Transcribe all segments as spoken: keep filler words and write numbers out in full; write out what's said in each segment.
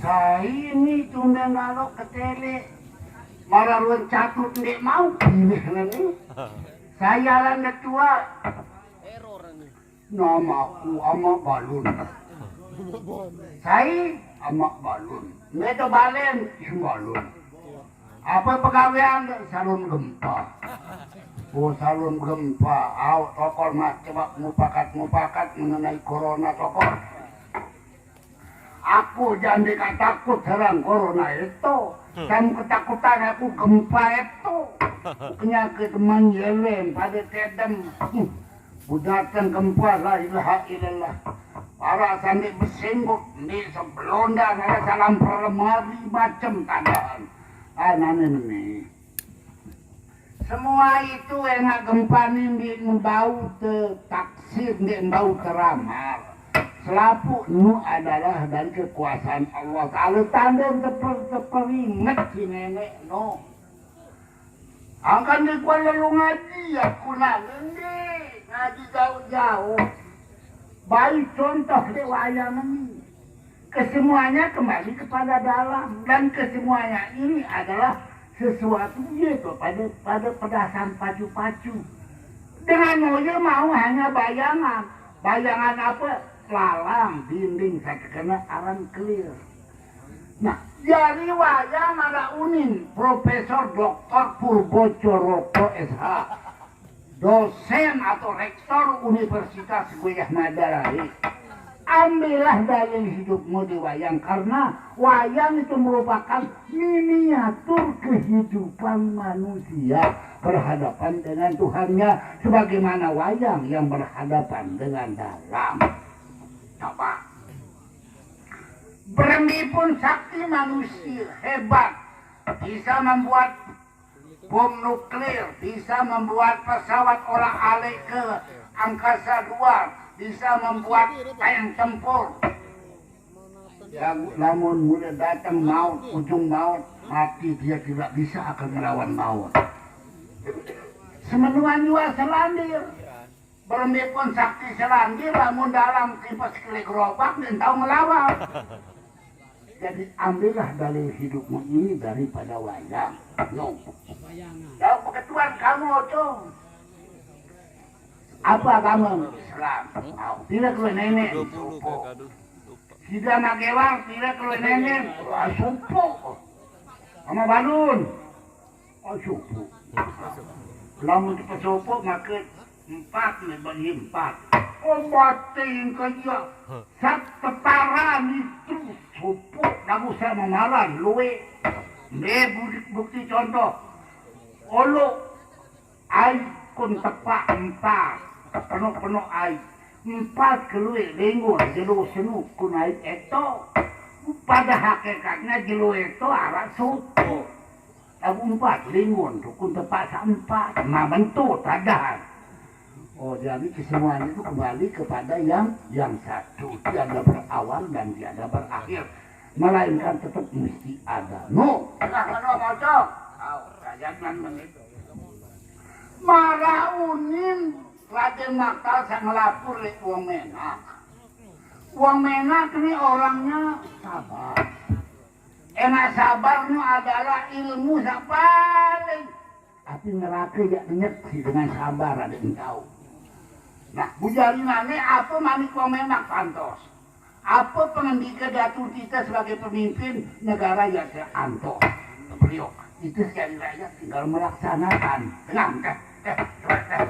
Sai ini tumben lalo ketele. Mara ruan catut ndeq mauq pilih nani. Sai aran detua. Namaku Amaq Balun. Sai Amaq Balun. Ndeq tebalen, Balun. Ape pegawean? Salon gempa. Oh, salon gempa. Aoq tokol maq coba mupakat-mupakat mengenai corona tokol. Aku jaq ndeq takut serang corona eto. Kamu ketakutan aku gempa eto. Penyakit menyelem pade tedem. Budateng gempa, la ilaha illallah. Para sandiq besenggut, ndeq sebelonda, nara salam perlemari macem tandaan. Anane meni. Semua itu enak gempa ni ndeq mbau tetaksir, ndeq mbau teramal. Selapuq nu adalah dari kekuasaan Allah Taala. Tande teper-, teperinget si neneq no. Angkan di Kuala Lumpur ngaji, aku nak ngendi ngaji jauh-jauh. Baik contoh di wayang ini. Kesemuanya kembali kepada dalam dan kesemuanya ini adalah sesuatu ye kepada pada pedasan pacu-pacu. Dengan moye mau hanya bayangan. Bayangan apa? Lalang dinding satekene aran kelir. Nah, jari wayang maraq unin Profesor Doktor Purbo Coroko S H, dosen atau rektor Universitas Guyah Mada Lae. Ambillah dalil hidupmu di wayang, karena wayang itu merupakan miniatur kehidupan manusia berhadapan dengan Tuhannya, sebagaimana wayang yang berhadapan dengan dalang. Coba. Berembe pun sakti manusia hebat, bisa membuat bom nuklir, bisa membuat pesawat olah alik ke angkasa luar, bisa membuat tank tempur. Lagu-, lamun mule dateng maut, ujung maut, mati, dia tidak bisa akan melawan maut. Semenuan jua selandir. Berembe pun sakti selandir, lamun dalang tipes kele gerobak, ndeq tau ngelawan. Jadi, ambillah dalil hidupmu ini daripada wayang. No. Jauh beketuan kamu, Ocong. Apa agama? Islam. Mau, pire kelueq neneq? Sopoq. Side anak gewang, pire kelueq neneq? Wah, sopoq. Amaq Balun. Oh, sopoq. Lamun tepesopoq make empat, leq bani empat. Oh, batin ke ie. Saq teparan itu sopoq, laguq saq memaran lueq. Mbe budi, bukti contoh. Oloq aiq kun tepaq empat, penoq-penoq aiq. Empat kelueq lengor jelo senu kun aiq eto. Pade hakekatne jelo eto araq sopoq. Laguq empat lingun, rukun tepat saq empat. Nah, bentuk tadaan. Oh, jadi kesemuanya itu kembali kepada yang, yang satu, tiada berawal dan tiada berakhir, melainkan tetap mesti ada. No, silahkan, no, maca. Au, kajangan menit. Maraq unin Raden Maktal saq ngelapor leq Wong Menak. Wong Menak ni orangnya sabar. Enak sabar nu adalah ilmu saq paling api nerake jaq nyet siq dengan sabar adeq entau. Nah, bujarinane ape manik Wong Menak pantos? Ape pengendike Datu Tite sebagai pemimpin negara jaq antos? Beliau. Itu si Ari Raya tinggal melaksanakan. Tenang, teh, teh, teh.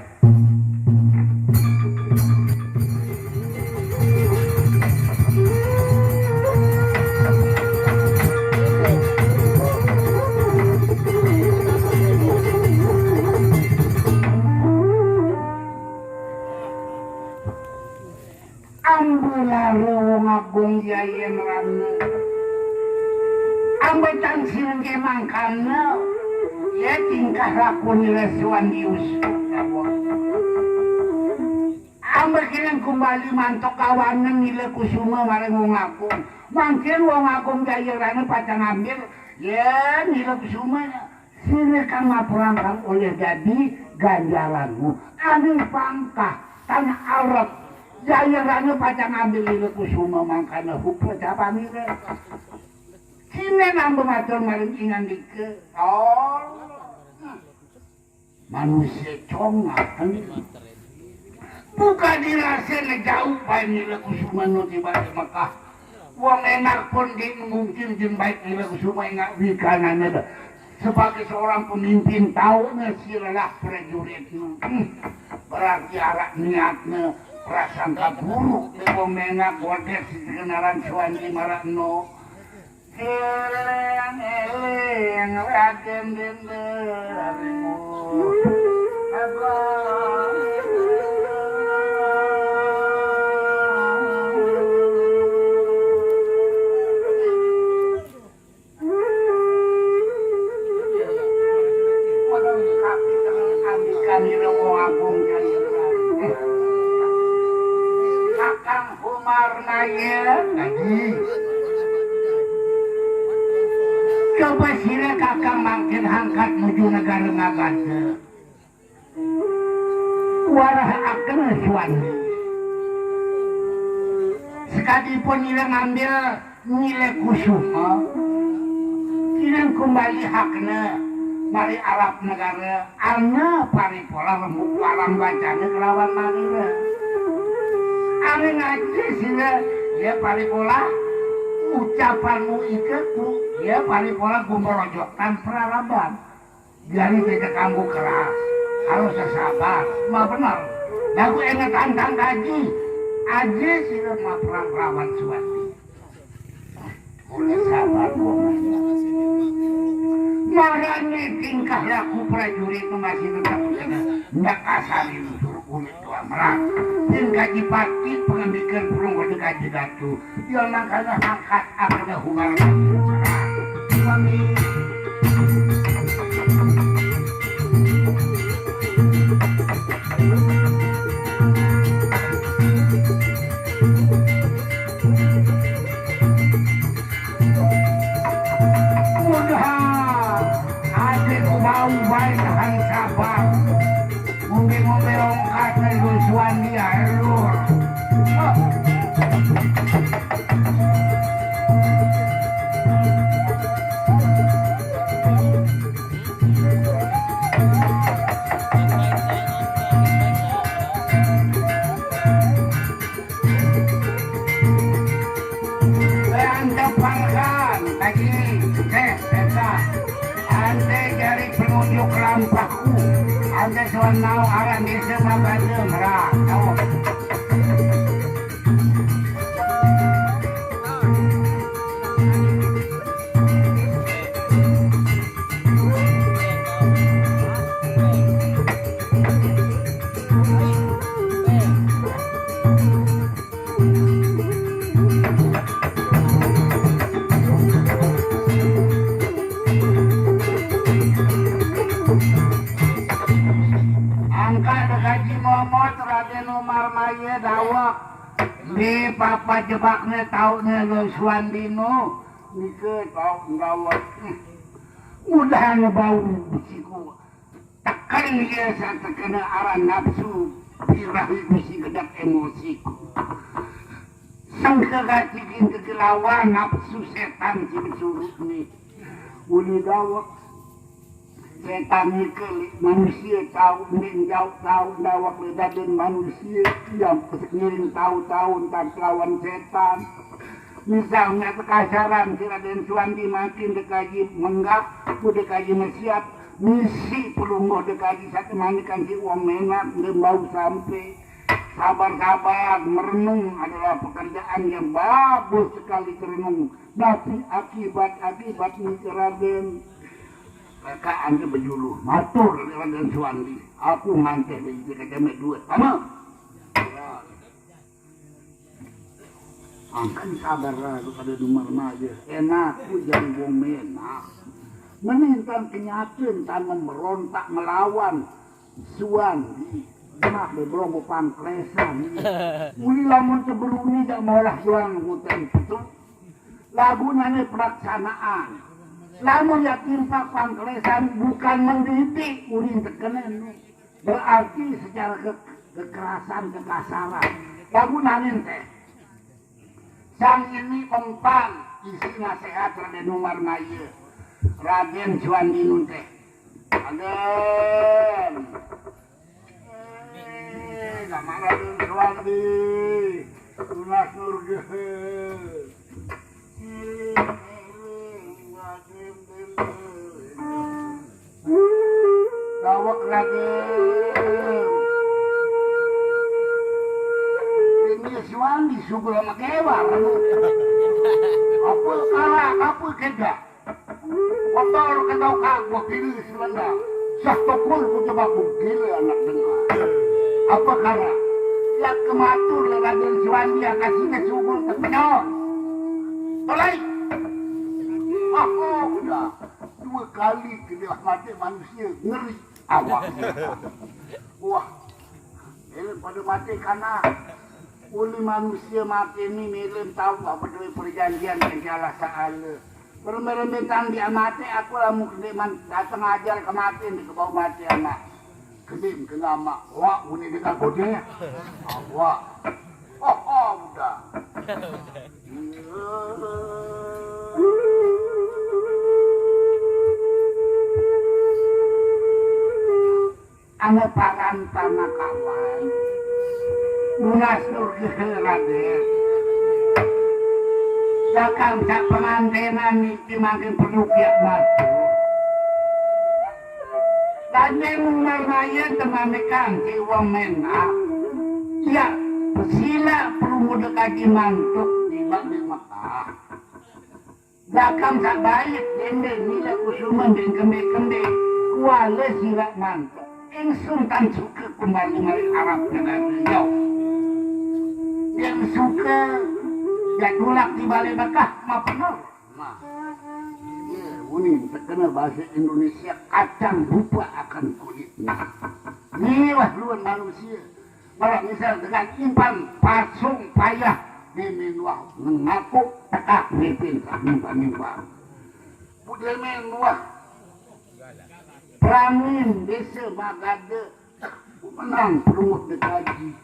Ambe lare wong agung Jayengrana. Ambe tan sing mangkana, ya tingkah laku Nila Suwandi Yusuf. Ambe kirang kumbali mantuk kawanan Nila Kusuma marang wong agung. Mangkin wong agung Jayengrana pacang ngambil, ya Nila Kusuma. Sira kang maprangkang oleh dadi ganjaranmu. Anu pangkah tanah Arab. Jayengrana pacang ngambil Nila Kusuma mangkana hup capanira. Sine nambah matur maring ingandika. Oh. Manusia congak kan. Buka dirasa jauh bae Nila Kusuma nu tiba di Mekah. Wong enak pun di mungkin jin baik Nila Kusuma ingat wikanane dah. Sebagai seorang pemimpin tahu ngasih lelah prajurit. Hmm. Berarti arah niatnya prasangka buruk di wong enak wadah si kenaran Suwandi Marakno. Eling, eling, Raden Dendel. Apa? Kakang Umar Naya. Lagi. Coba sira kakang mangkin hangkat nuju negara Nagada. Warahaken Suwandi. Sekadipun ira ngambil Nila Kusuma, kirang kumbali hakna mari Arab negara, ana paripola rembuk larang bacana kelawan manira. Ari ngaji sira, ya paripola ucapanmu ikeku, ya paripola gumrojokan praraban. Jari kita kanggo keras, harus sabar. Ma bener. Lagu inget tantang kaji. Aji sira maprang lawan Suwandi. Oleh sabar wong. Marane tingkah laku prajurit masih tetap kena ndak asari unsur kulit tua merah. Sing kaji pati pengendikan burung pada kaji datu. Dia makanya angkat apa dah hubungan. Suami. Mudah, adikku bau baik tahan sabar. Ngombe-ngombe ongkat nang Suwandi ae, Lur. Eh, ante parkan, lagi, eh, peta. Ante jari penunjuk lampahku. Ante soal nau aran desa Magada merah. Tahu? Angkat dekaji momot Raden Umar Maye dawek. Di papa jebakne taune lo Suwandino. Nike tau nggawa. Mudahan bau besiku. Tekan dia satekene aran nafsu. Birahi bisi gedek emosiku. Sangka gaji gintu kelawan nafsu setan si besuruk ni. Uli dawek. Setan nike manusia tau, ning jauh tau, dawek le daden manusia, yang ngiring tau-tau entar kelawan setan. Misalnya kekasaran si Raden Suwandi makin dekaji menggak, ku dekaji mesiat, misi pelungguh dekaji sate manikan si Wong Menak, bau sampai. Sabar-sabar, merenung adalah pekerjaan yang bagus sekali terenung. Tapi akibat-akibat ni Raden. Mereka anda berjulu, matur Raden Suwandi. Aku manteh dari kacamata dua. Sama. Angkan sabar lalu pada Umar Maye. Enak ku jadi Wong Menak. Menentang kenyataan tanam merontak melawan Suwandi. Enak be belum pangklesan. Uli lamun teberuni dak molah juang nguten itu. Lagu nane pelaksanaan. Lamun yakin pak pangklesan bukan mendidik ulin tekenen. Berarti secara ke- kekerasan, kekasaran. Lagu nane teh. Sang ini empan isi nasihat Raden Umar Maye. Raden Suwandi nun teh. Raden. Eh, nama Raden Suwandi. Tunas nurgehe. Dawek Raden. Ini Suwandi sugul sama kewa. Apa kala, apa keda? Kotor kedau kagua pilih selendang. Sah tokol ku coba ku gila anak dengar. Apa kara? Ya kematur le Raden Suwandi kasihnya sugul ke penyol. Tolai. Ah, oh, udah. Dua kali kedua mati manusia ngeri. Awak. Wah. Elok pada mati kana. Uli manusia mati ni milim tahu apa dua perjanjian yang salah saala. Berembe-rembe tang dia mati, aku lah mungkin man datang ajar ke mati ni ke bau mati anak. Kedim ke nama. Wah, uni dengan kode. Wah. Oh, oh, udah. Ane paran panakawan. Lunas nurgehe Raden. Dakang sak pengantenan niki mangkin perlu kiak matu. Raden Umar Maye temanikan si Wong Menak. Iya, pesila perlu muda kaji mantuk tiba di Mekah. Dakang sak bait, dende, nila kusuma, den kembe-kembe, kuala sila mantuk. Ingsun tan suka kembali mari Arab negara beliau. Yang suka, ya tulak di balik Mekah, ma bener. Nah, iya, unin terkena bahasa Indonesia kacang lupa akan kulitnya. Inilah luar manusia. Kalau misal dengan impan pasung payah di minuah mengaku tekak mipin tak mimpa-mimpa. Budaya menuah perangin desa Magade menang perumut dekaji.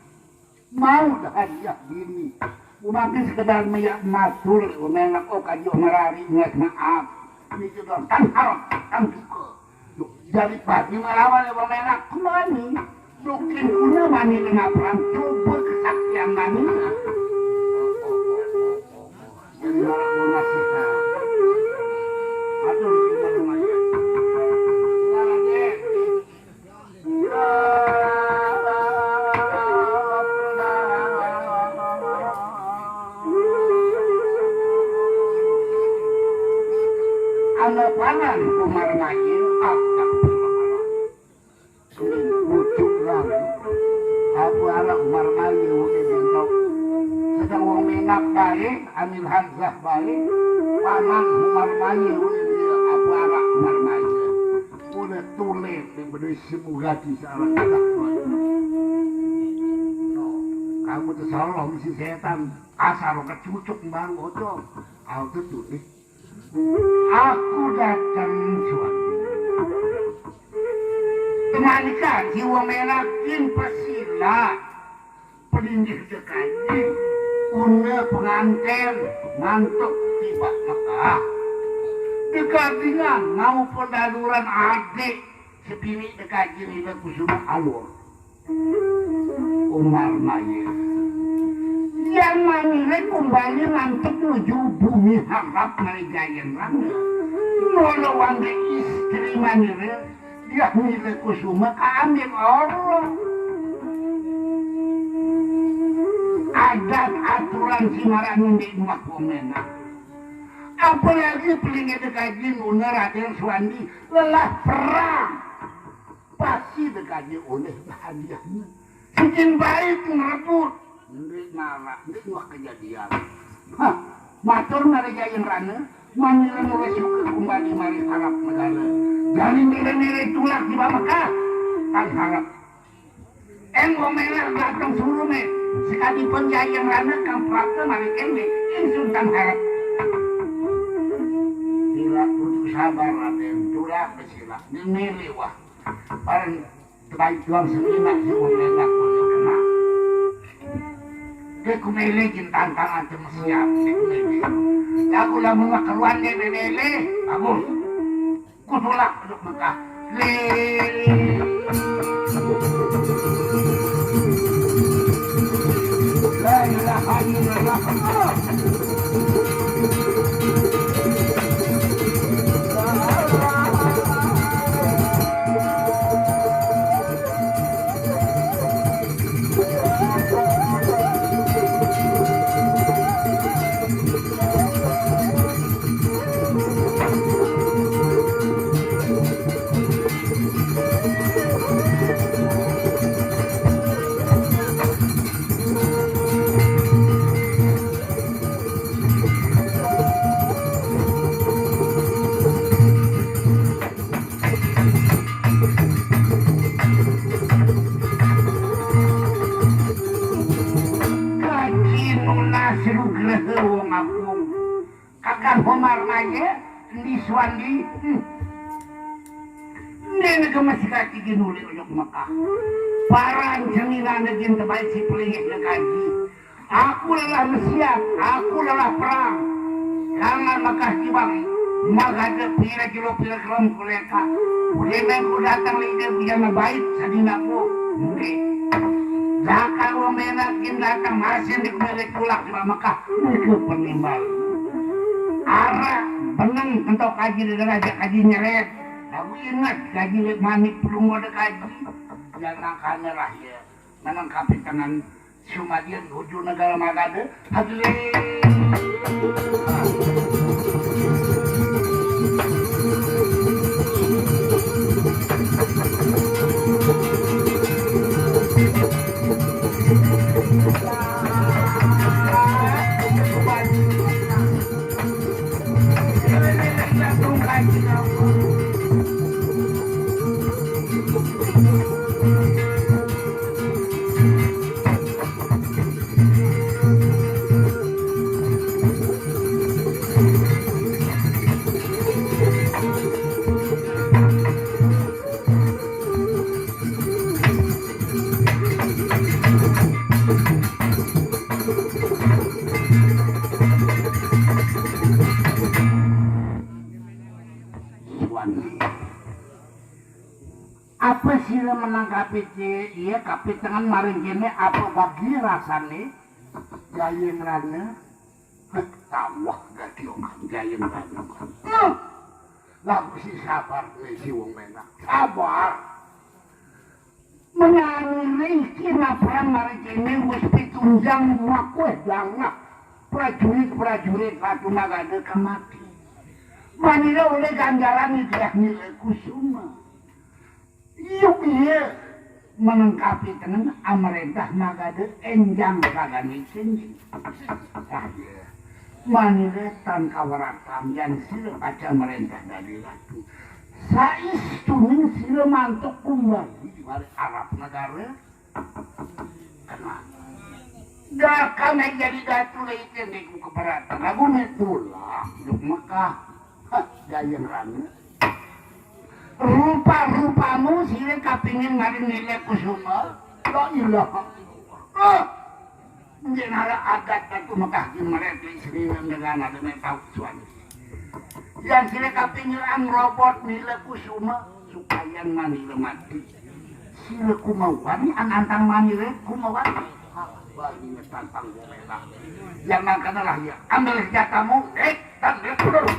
Mau dah hadiah bini. Umakin sekedar meyak matur, umenak oh kaji merari ngas maaf. Ini kita tan harap, tan suka. Yuk, jadi pagi melawan ya pemenak kemani. Dukin guna mani dengan perang coba kesaktian mani. Jadi malah guna sih. Aduh, gimana maya? Gimana deh? Ana panan Umar Maye, astagfirullah. Suling pucuk lang. Apa arah Umar Maye udah jentok. Sedang wong menak baik, Amir Hamzah baik. Paman Umar Maye udah dia apa arah Umar Maye. Udah tulen yang berdua semua gati searah anak. No, kamu tuh salah mesti setan. Asal kecucuk baru ocong. Aku tuh nih. Aku datang suami. Kemanikan jiwa melakin pesila. Pelinggih dekaji. Una penganten mantuk tiba Mekah. Dekatingan mau pendaluran adik. Sebini dekaji nila kusuma alur. Umar Maye. Yan manire kumbali mantuk nuju bumi harap mari Jayengrana. Mula wanda istri manire, Diah Nile Kusuma kaambil Allah. Adat aturan si maranu ndeq muah komenaq. Apalagi pelinge dekaji nune Raden Suwandi lelah perang. Pasti dekaji oleh hadiahne. Sijin bait ngerebut. Ndeq maraq, ndeq muah kejadian. Hah, matur mari Jayengrana, manire mulai suke kumbali mari Arab negara. Jari nire-nire tulak di Mekah, tan harap. Enggo melah dateng surume, sekalipun Jayengrana kang prapta mari kene, ingsun tan harap. Silaq kudu sabar, Raden. Tulak besilaq. Nini liwah. Bareng tebai tuang seminaq si Wong Menak kudu kena. Dek kumele jin tantangan temesiap, dek kumele. Lagu lamun wah keruan dek mele, bagus. Kutulak penduduk Mekah. Lele. La ilaha illallah. Kaji nunas nugraha wong agung. Kakang Homar Maye, Endi Suwandi, hmm. Ndene gemes kaji ginuli ojok Mekah. Paran seminane gin tebai si pelingit kaji. Aku lelah mesiat, aku lelah perang. Jangan Mekah kibang, magade pira kilo pira kelem kuleka. Udah nengku datang lide bujana bait sadinaku. Nggih. Dakar Wong Menak gin datang masih di kembali tulak di Mekah. Itu penimbal. Araq beneng entok kaji dengan aja kaji nyeret. Aku ingat kaji lek manik pelungguh ada kaji. Yang nangkane lah ya. Menangkapi tangan Sumadian nuju negara Magade. Hadirin. Suwandi. Apa sira menang kapite, iya kapitengan maring kene, apa bagi rasane? Jayengrana. Heh, tawah gati okan Jayengrana. Heh. Lagu si sabar ne si Wong Menak. Sabar. Menangi iki laporan mari kene wis pitunjang muak weh dangak prajurit-prajurit Ratu Magade kemati. Manira oleh ganjaran Diah Nile Kusuma. Yuk iya menengkapi tengen amarentah Magade enjang kagane cenjing. Saya manire tan kaweratan yan sira kaca merentah dadi ratu. Saistuning sira mantuk kumbali mari Arab negara. Kenapa? Dakane jadi datu lagi niku keberatan. Lagu nek tulak duk Mekah. Hah, Jayengrana. Rupa-rupamu sira kapingin mari Nile Kusuma. La ilaha illallah. Ah, nggih nara adat Datu Mekah ki merek sira dengan ada mek tau suan. Yang sira kapingin am robot Nile Kusuma supaya manira mati. Sira kumawani anantang manira kumawani. Bagi tantang boleh lah. Yang nang kena lah ya. Ambil senjatamu, eh, dan dia terus.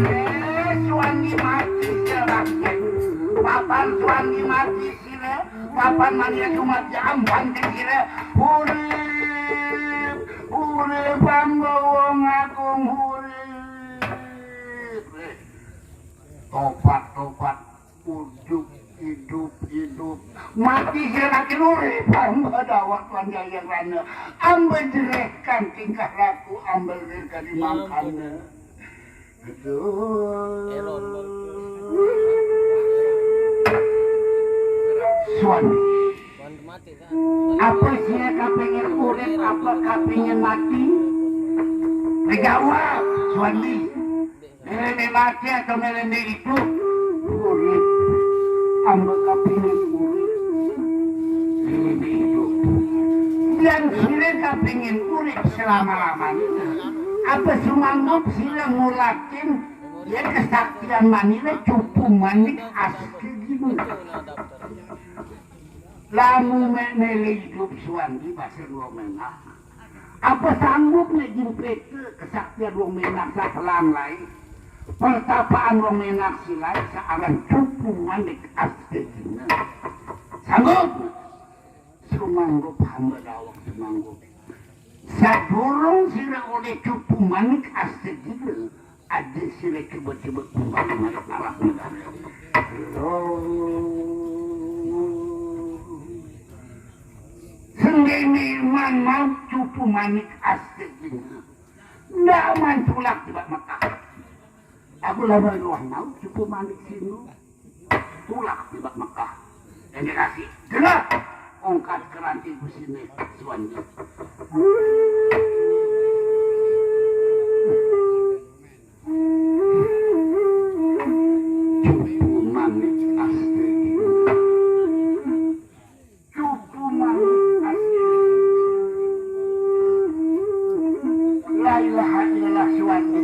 Eh, Suwandi mati, Papan Suwandi mati, sira. Papan mania cuma jamban ke sira. Urip, urip, Ambo Wong Agung, urip. Tobat, tobat. Ujuk, idup, idup. Mati sira makin urip. Amba dawak Tuan Jayeng Rana. Amba jerehkan tingkah laku, amba lir kadi mangkana. Aduh. Suwandi. Apa sira kapingin urip, apa kapingin mati? Jawab, Suwandi. Milih mati atau milih idup? Urip. Amba kapingin urip. Milih idup. Yén sira kapingin urip selama-lamanya, apa sumanggup sira ngulakin yén kesaktian manira cupu manik astegina? Lamun mék milih idup, Suwandi, basa Wong Ménak. Apa sanggup né jimpita kesaktian Wong Ménak sakelang laé? Pertapaan Wong Ménak silaé saaran cupu manik astegina. Sanggup? Sumanggup, hamba dawak sumanggup. Sadurung sira olih cupu manik astegina, aja sira coba-coba kumbang manik ngalap negara. Senggini man mau cupu manik astegina. Ndak man tulak tiba Mekah. Aku lama luah mau cupu manik sinu. Tulak tiba Mekah. Ende kasih. Dengar. Ongkat keranti ku sini, Suwandi. Cupu manik astegina. Cupu manik astegina. La ilaha illallah, Suwandi.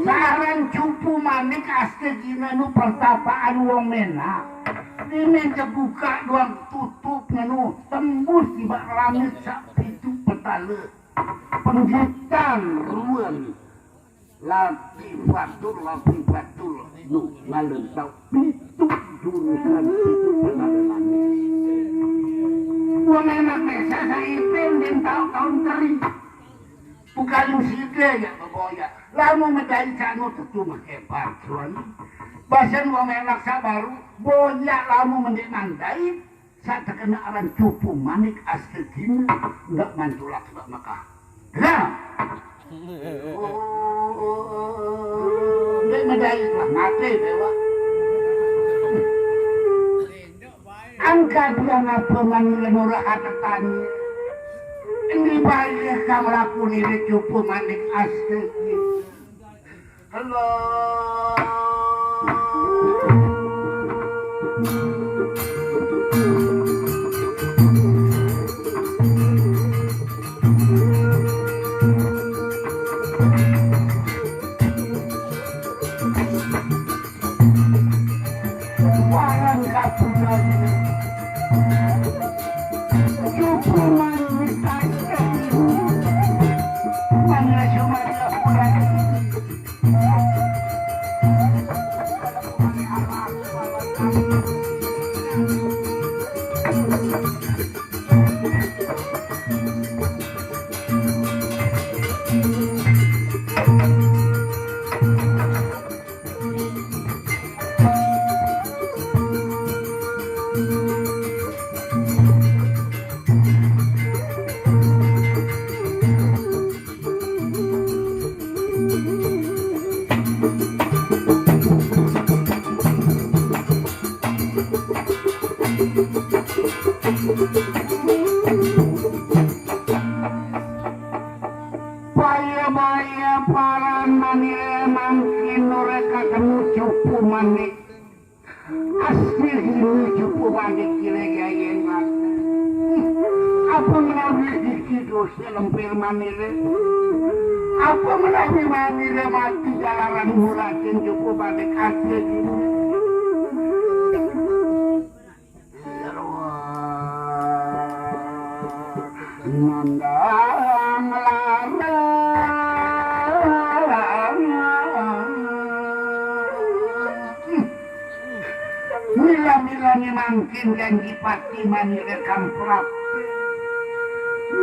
Saaran cupu manik astegina nu pertapaan Wong Ménak. Ini kebuka doang tutup nganu tembus tiba langit sak pitu petala. Penggitan ruan. Latifatul, Latifatul. Nu ngalentau pitu jurusan, pitu petala langit. Wong Ménak desa saipin din tau kaum teri. Bukan sida ya beboya. Lamun medai cak nu tetu mah hebat, Suwandi. Basen Wong Ménak sabaru, boya lamun mendek mandai, saat terkena aran cupu manik astegina, ndak mantulak sebab Mekah. Nah. Ndak medai lah, mati dewa. Angkat dia ngapa manila nurah atetani. Ini bayar kang laku nile cupu manik astegina. Halo. Walang kapunan. Cupu manik astegina. Mana cuma kapunan. Baya-baya paran manire mangkin ora katemu cupu manik. Asli ini cupu manik kire gayen. Apa menawi iki dosa lempir manire? Apa menawi manire mati jalaran mulatin cupu manik asli ini? Nandang larang. Mila-milane mangkin janji pati manire kang Prabu.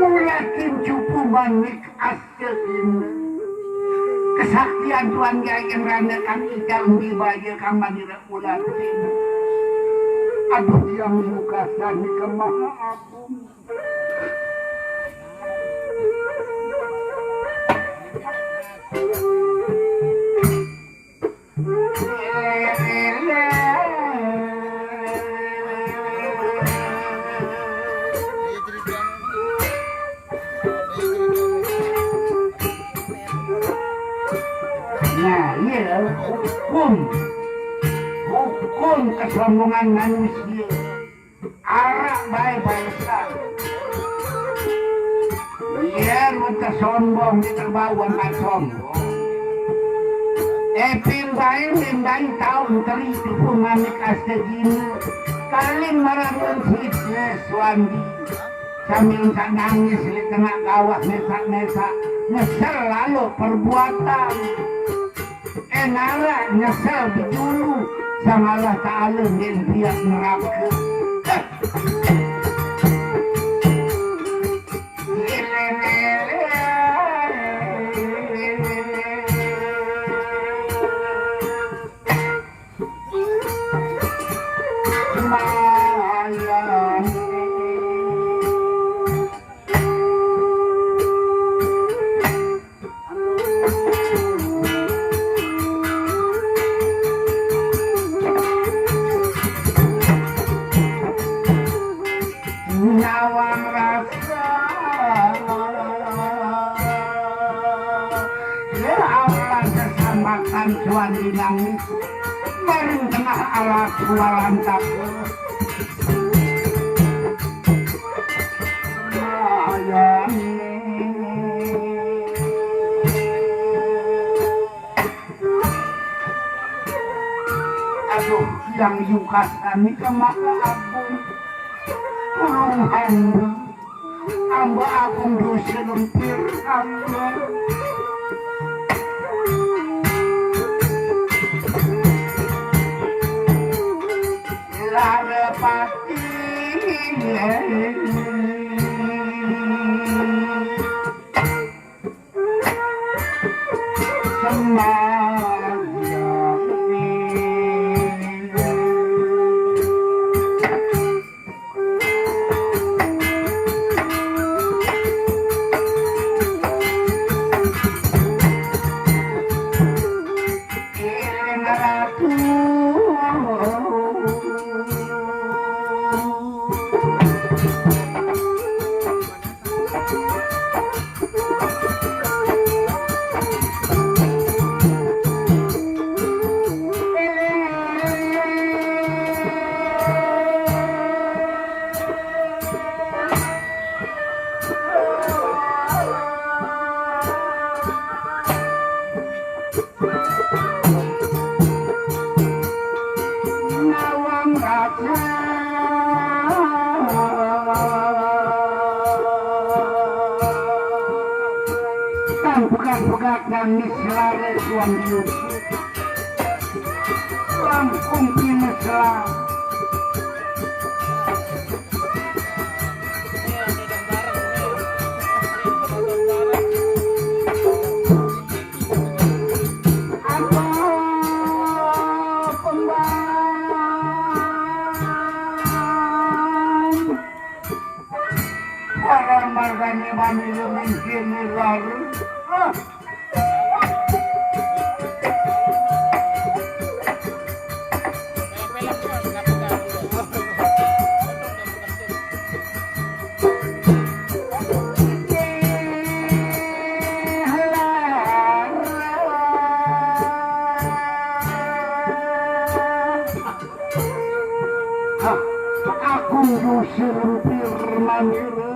Mulatin cupu manik asli ini. Kesaktian Tuan Jayeng Rane kang ical mbibaja kang manire ulatin. Aduh, yang lukasan kemah. Nah, iya, hukum. Hukum kesombongan manusia. Arak bae bangsa. Yen wong sombong diterbau angkat sombong. Epin bae mendai taun teri cupu manik astegine. Kaling marang wong sitne suandi. Sambil tak nangis di tengah kawah mesak-mesak. Nyesel lalu perbuatan. Enara nyesel dulu, sang Allah Ta'ala ngen pihak neraka. Nyawang rasa. Ya Allah, keselamatan Tuhan dinami. Baru tengah alas kualantap. Sayang. Aduh, yang yungkasan nika maka agung. Tulung hamba, hamba agung dosa lempir hamba. Lara pati. Nawang rasa. Kang pegat-pegat nangis lare Tuan Yusuf. Langkung pinus lah. Apa pembang? Para margane manira mengkene lar. Ah. Tusir Pirmanira.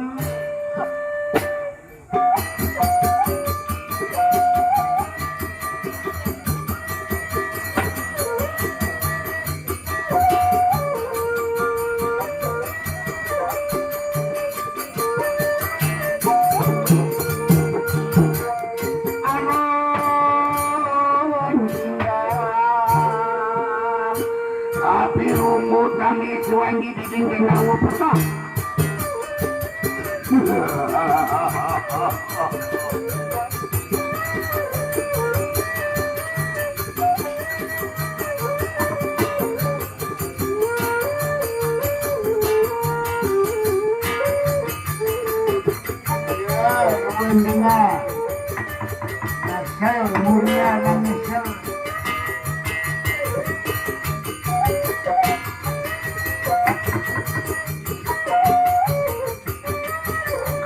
Tapi rumput nangis Suwandi di dinding lawa peta. Ya, mendengar. Nyesel, Muria nang nyesel.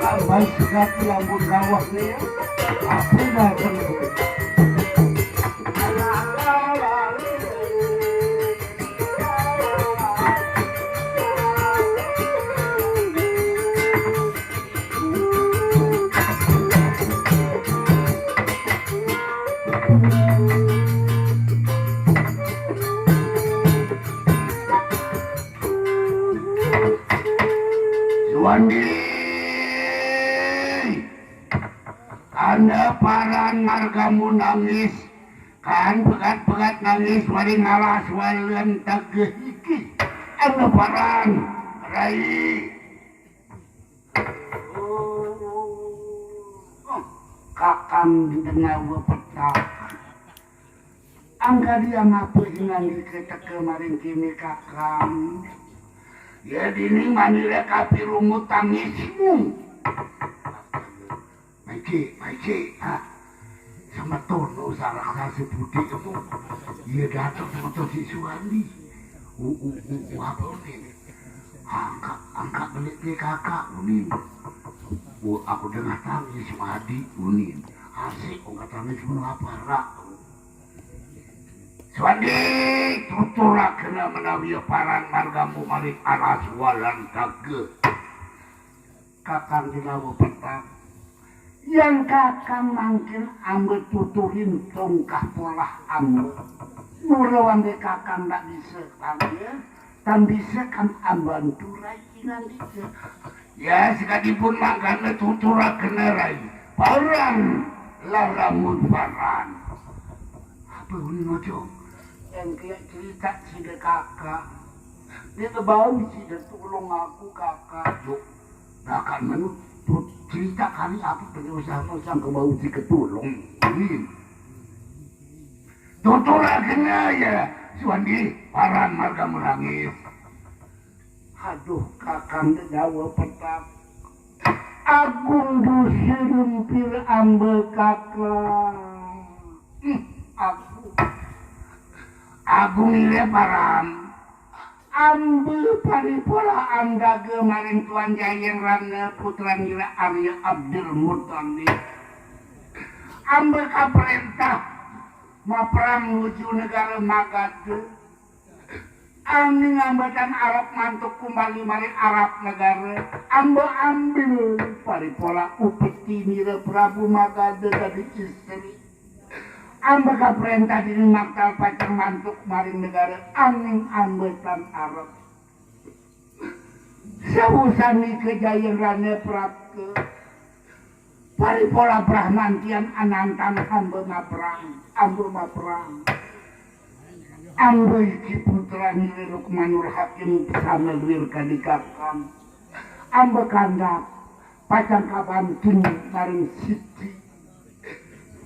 Kambai segati ambun gawah nih ya. Apa dah kena? Suwandi, kana paran margamu nangis, kan pegat-pegat nangis wari ngalas walian tageh iki. Kana paran, Rai. Kakang di tengah petak. Angga dia ngapa hinandi keteke maring kene Kakang. Ya dini manira kapirungut tangismu. Maiki, maiki, ah. Semeton usah raksasa putih kamu. Iya datang semeton si Suwandi. U, u, u, u, apa ini? Angkat, angkat belik dia kakak, unin. Bu, aku dengar tangis Suwandi, unin. Asik, angkat tangis mun apa rak. Suwandi, tuturakena menawi paran margamu maring alas walan tageh. Kakang dinawa petang. Yang kakang mangkin amba tuturin tongkah polah amba. Mula wangge kakang ndak bisa kang ya, tan bisa kang amba anturai inandika. Ya, sekadipun mangkana tuturakena rai. Paran lalamun paran. Apa uni ngocok? Yang kayak cerita sida kakak. Dia bau sida tolong aku kakak. Yuk, bahkan menu tu cerita kali aku pengen usaha sang ke bau si ketulung. Hmm. Tuturakena ya, Suwandi, paran marga merangis. Aduh, kakang dedawa petang. Agung dosa lempir amba kakang. Hmm, aku. Agung ile paran. Amba paripola andaga maring Tuan Jayeng Rana putra nira Arya Abdul Muthalib. Amba kaprentah maprang nuju negara Magadha. Anging amba tan arep mantuk kumbali maring Arab negara. Amba ambil paripola upeti nira Prabu Magadha dadi istri. Amba kaprentah dening maktal pacang mantuk maring negara, anging amba tan arep. Sawusaning kajayan rane prapta, paripola Brahmantian anantan amba maprang, amba maprang. Amba iki putra nira Lukmanul Hakim sana luir kadikakan. Amba kandhap pacang kabanting maring siti.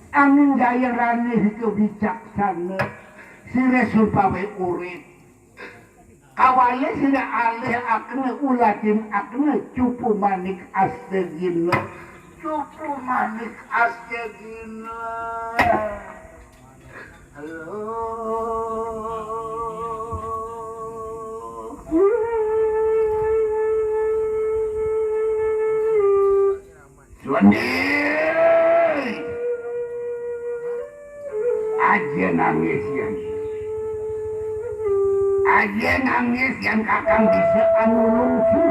Anging jaya rane hika wicaksana, sira supawe urip. Kawali sira alih akne ulatin akne cupu manik astegina. Cupu manik astegina. Suwandi. Aja nangis, Yan. Aja nangis yang kakang bisa anu lungsuh.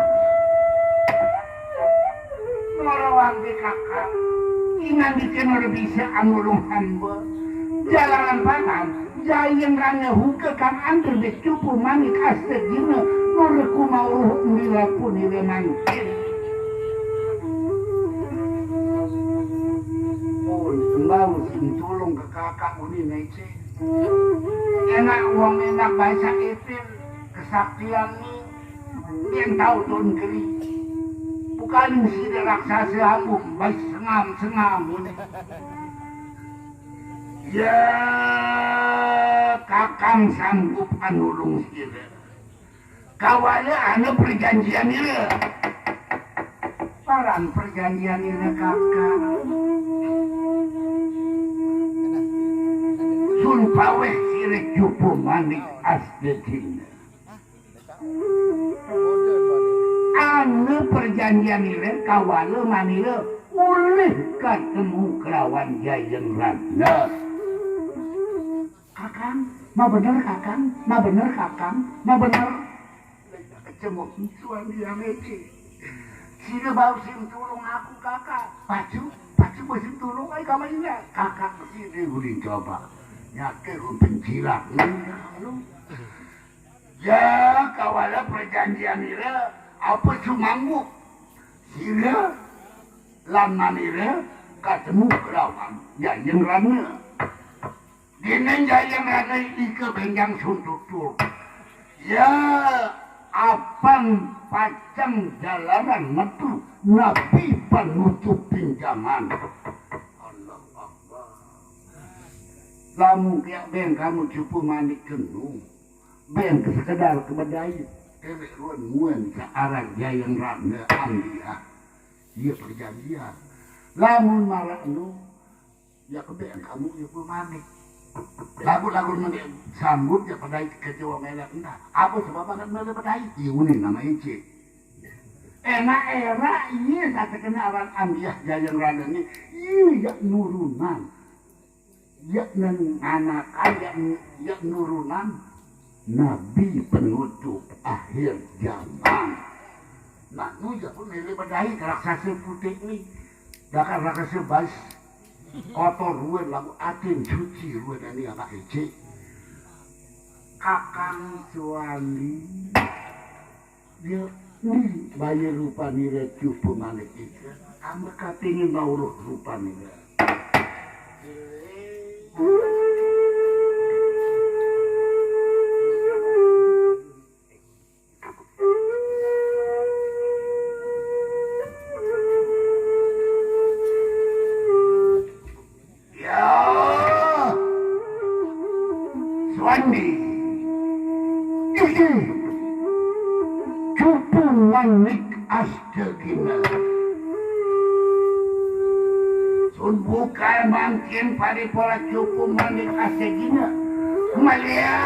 Ngorowang di kakang. Ingan bikin udah bisa anu lung hamba. Jalanan paman, jayeng rana huke kang antar di cupu manik astegina. Nurku mau ruh mila pun ile mangkin. Oh, sembau sing tulung ke kakak uni nece. Enak wong enak baca ipin kesaktian ni. Yang tahu tuh negeri. Bukan si raksasa abu baik sengam-sengam ini. Ya, kakang sanggup anulung sira. Kawala anu perjanjian ira. Paran perjanjian ira kakang. Sun paweh sira cupu manik astegina. Anu perjanjian ira kawala manira ulih katemu kelawan Jayeng Ratna. Kakang, ma bener kakang, ma bener kakang, ma bener. Kecemuk tuan dia mece. Sini bau sim tulung aku kakak. Pacu, pacu bau sim tulung ai kama ina. Kakak sini ulin coba. Nyake ku pencilak. Lu. Ya kawala perjanjian ira apa sumanggup. Sira lan manira katemu kelawan Jayeng Ratna. Dene Jayeng Ratna ika benjang suntutur. Ya apan pacang jalaran metu nabi panutup pinjangan. Allah Allah. Lamun kiak beng kamu cupu manik kenu. Beng sekedar kebedai. Ewek ruan muen searang Jayeng Ratna ambiah. Iya perjanjian. Lamun marak nu, ya kebeng kamu ya pun manik. Lagu-lagu meni sanggup ya pedai kecewa melek entah. Apa sebab anak mele pedai? Iya unin nama ece. Enak enak iya satu kena aran ambiah Jayeng Ratna ni. Iya nurunan. Yak neng anak yak yak nurunan nabi penutup akhir zaman. Nah, nu ja pun mele bedai raksasa putih ni. Dakar raksasa bas kotor ruan lagu atin suci ruan ani anak ece. Kakang suami. Dia ni bayi rupa nira cupu manik ika. Ambe katini mauruh rupa nira. Ya. Suwandi. Iki. Cupu manik astegina. Sun bukal mangkin paripola cupu manik astegina. Maliya.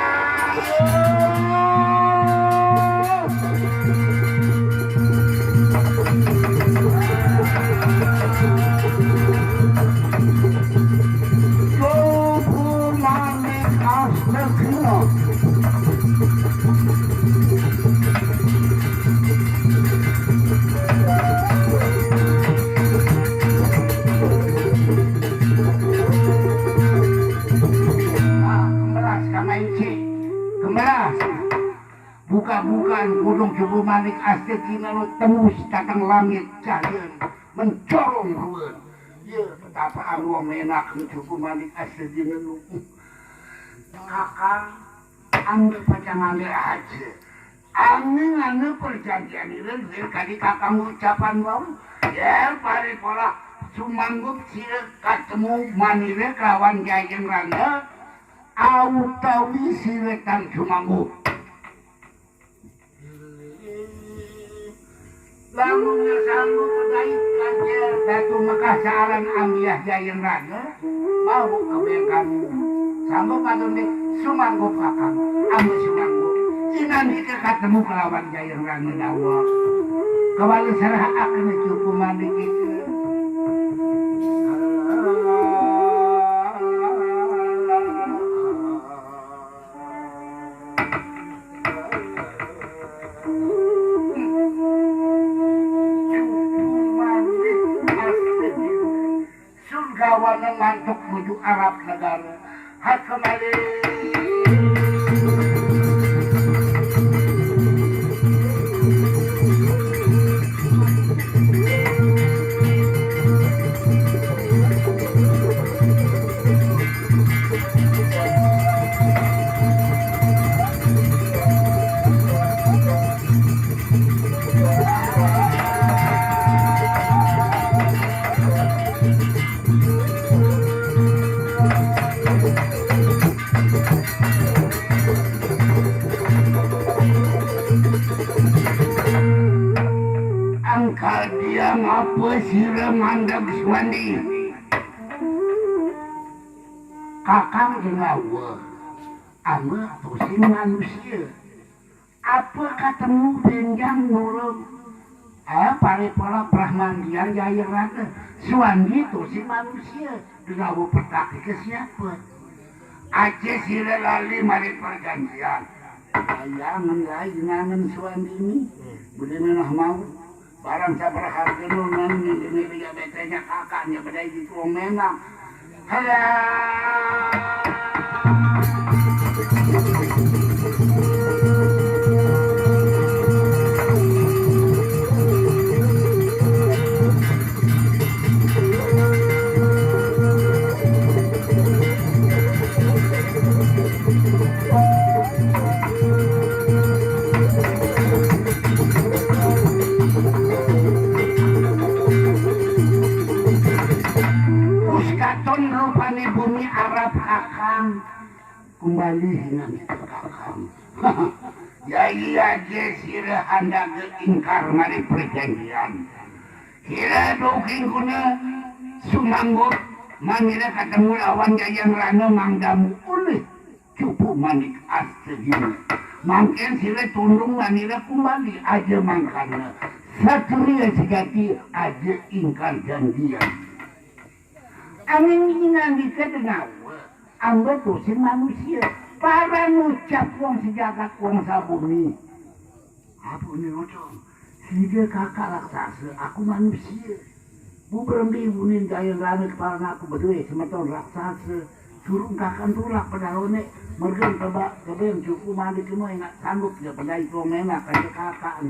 Nah, kemeras kama isi. Kemeras. Buka-bukaan kudung cupu manik astegina nu tembus dateng langit jalian mencorong ruan. Iya, petapaan wong enak cupu manik astegina nu. Kakang, ambil pacang ambil aja. Angin anu perjanjian ini duit kadi kakang ucapan wau. Ya, paripola sumanggup sira katemu manira kelawan Jayeng Rangga, autawi sira tan sumanggup. Lamun sanggup pedait kaja Datu Mekah saaran ambiah Jayeng Rana, mau kebeng kamu. Sanggup atau ndik, sumanggup akang, ambil sumanggup. Inan ika katemu kelawan Jayeng Rana dawa. Kawali serah akan cukup mandi kita. Mantuk nuju Arab negara. Hak kembali. Angkal dia ngapa sira mandeg suandi? Kakang Denawa, ama tusing manusia. Apa katemu benjang nulung? Ah, paripolah Brahmandian jaya raga. Suandi tusing manusia. Denawa petak ke siapa? Aja sira lali mari perjanjian. Bayangan lain nangan suandini. Boleh menah mau. Barang sabar harga nulung nang ini dia betenya kakaknya bedai di tuang menang. Halah. Us katon rupane bumi Arab, Kakang. Kumbali hingan ka Kakang. Yai aja sira handake ingkar mari perjanjian. Sira duking kuna sumanggup manira katemu lawan Jayang Rana mangdamu ulih cupu manik astagina. Mangken sira tundung manira kumbali aja mangkana. Satria sejati aja ingkar janjian. Angin ngandika Denawa, amba tusing manusia. Para ngucap wong sejagat wong sabumi. Apa ini ngocong? Sida kakak raksasa, aku manusia. Bu berembi bunin gaya rame kepala aku berdua semeton raksasa. Surung kakan tulak pedalone, mergen tebak tebeng cukup mandi kena enak sanggup ya pedai tuang enak aja kakak.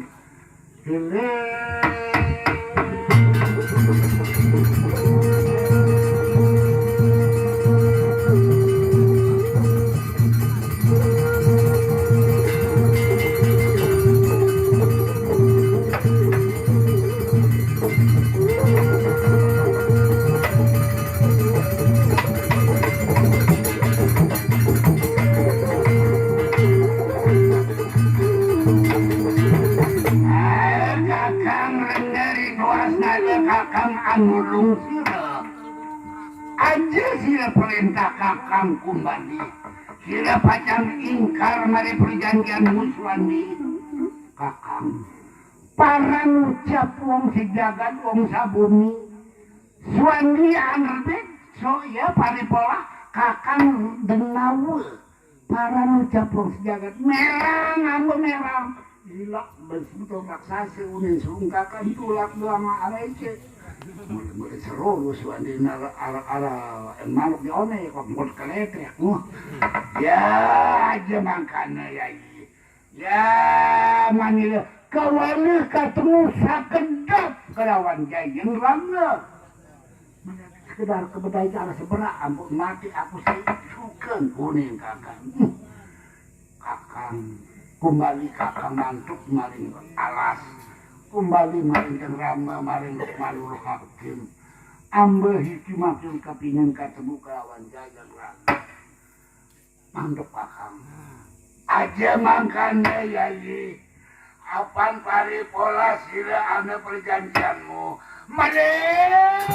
Kakang rengeri duas nada kakang anulung sira. Aja sira perintah kakang kumbali. Sira pacang ingkar mari perjanjian musuhan ni kakang. Para ngucap wong sejagat wong sabumi. Suandi anrebit so ya paripolah kakang Denawa. Para ngucap wong sejagat merang ambo merang. Gila, ben sebetul raksasa unin sungkakan tulak doang arece. Mulai-mulai seru lu suandi nara ara ara manuk di one kok mut keletek. Wah. Ya aja mangkana ya. Ya manila kawala katemu sakedap kelawan jayeng rangga. Sekedar kebedai cara seberak ampun mati aku sih suken kuning kakang. Kakang, kumbali kakang mantuk maring alas, kumbali maring Kang Rama, maring Lukmanul Hakim. Amba hiki makin kepingin ketemu kelawan jayeng rangga. Mantuk kakang. Aja mangkana yayi. Apan paripola sira ana perjanjianmu. Malih.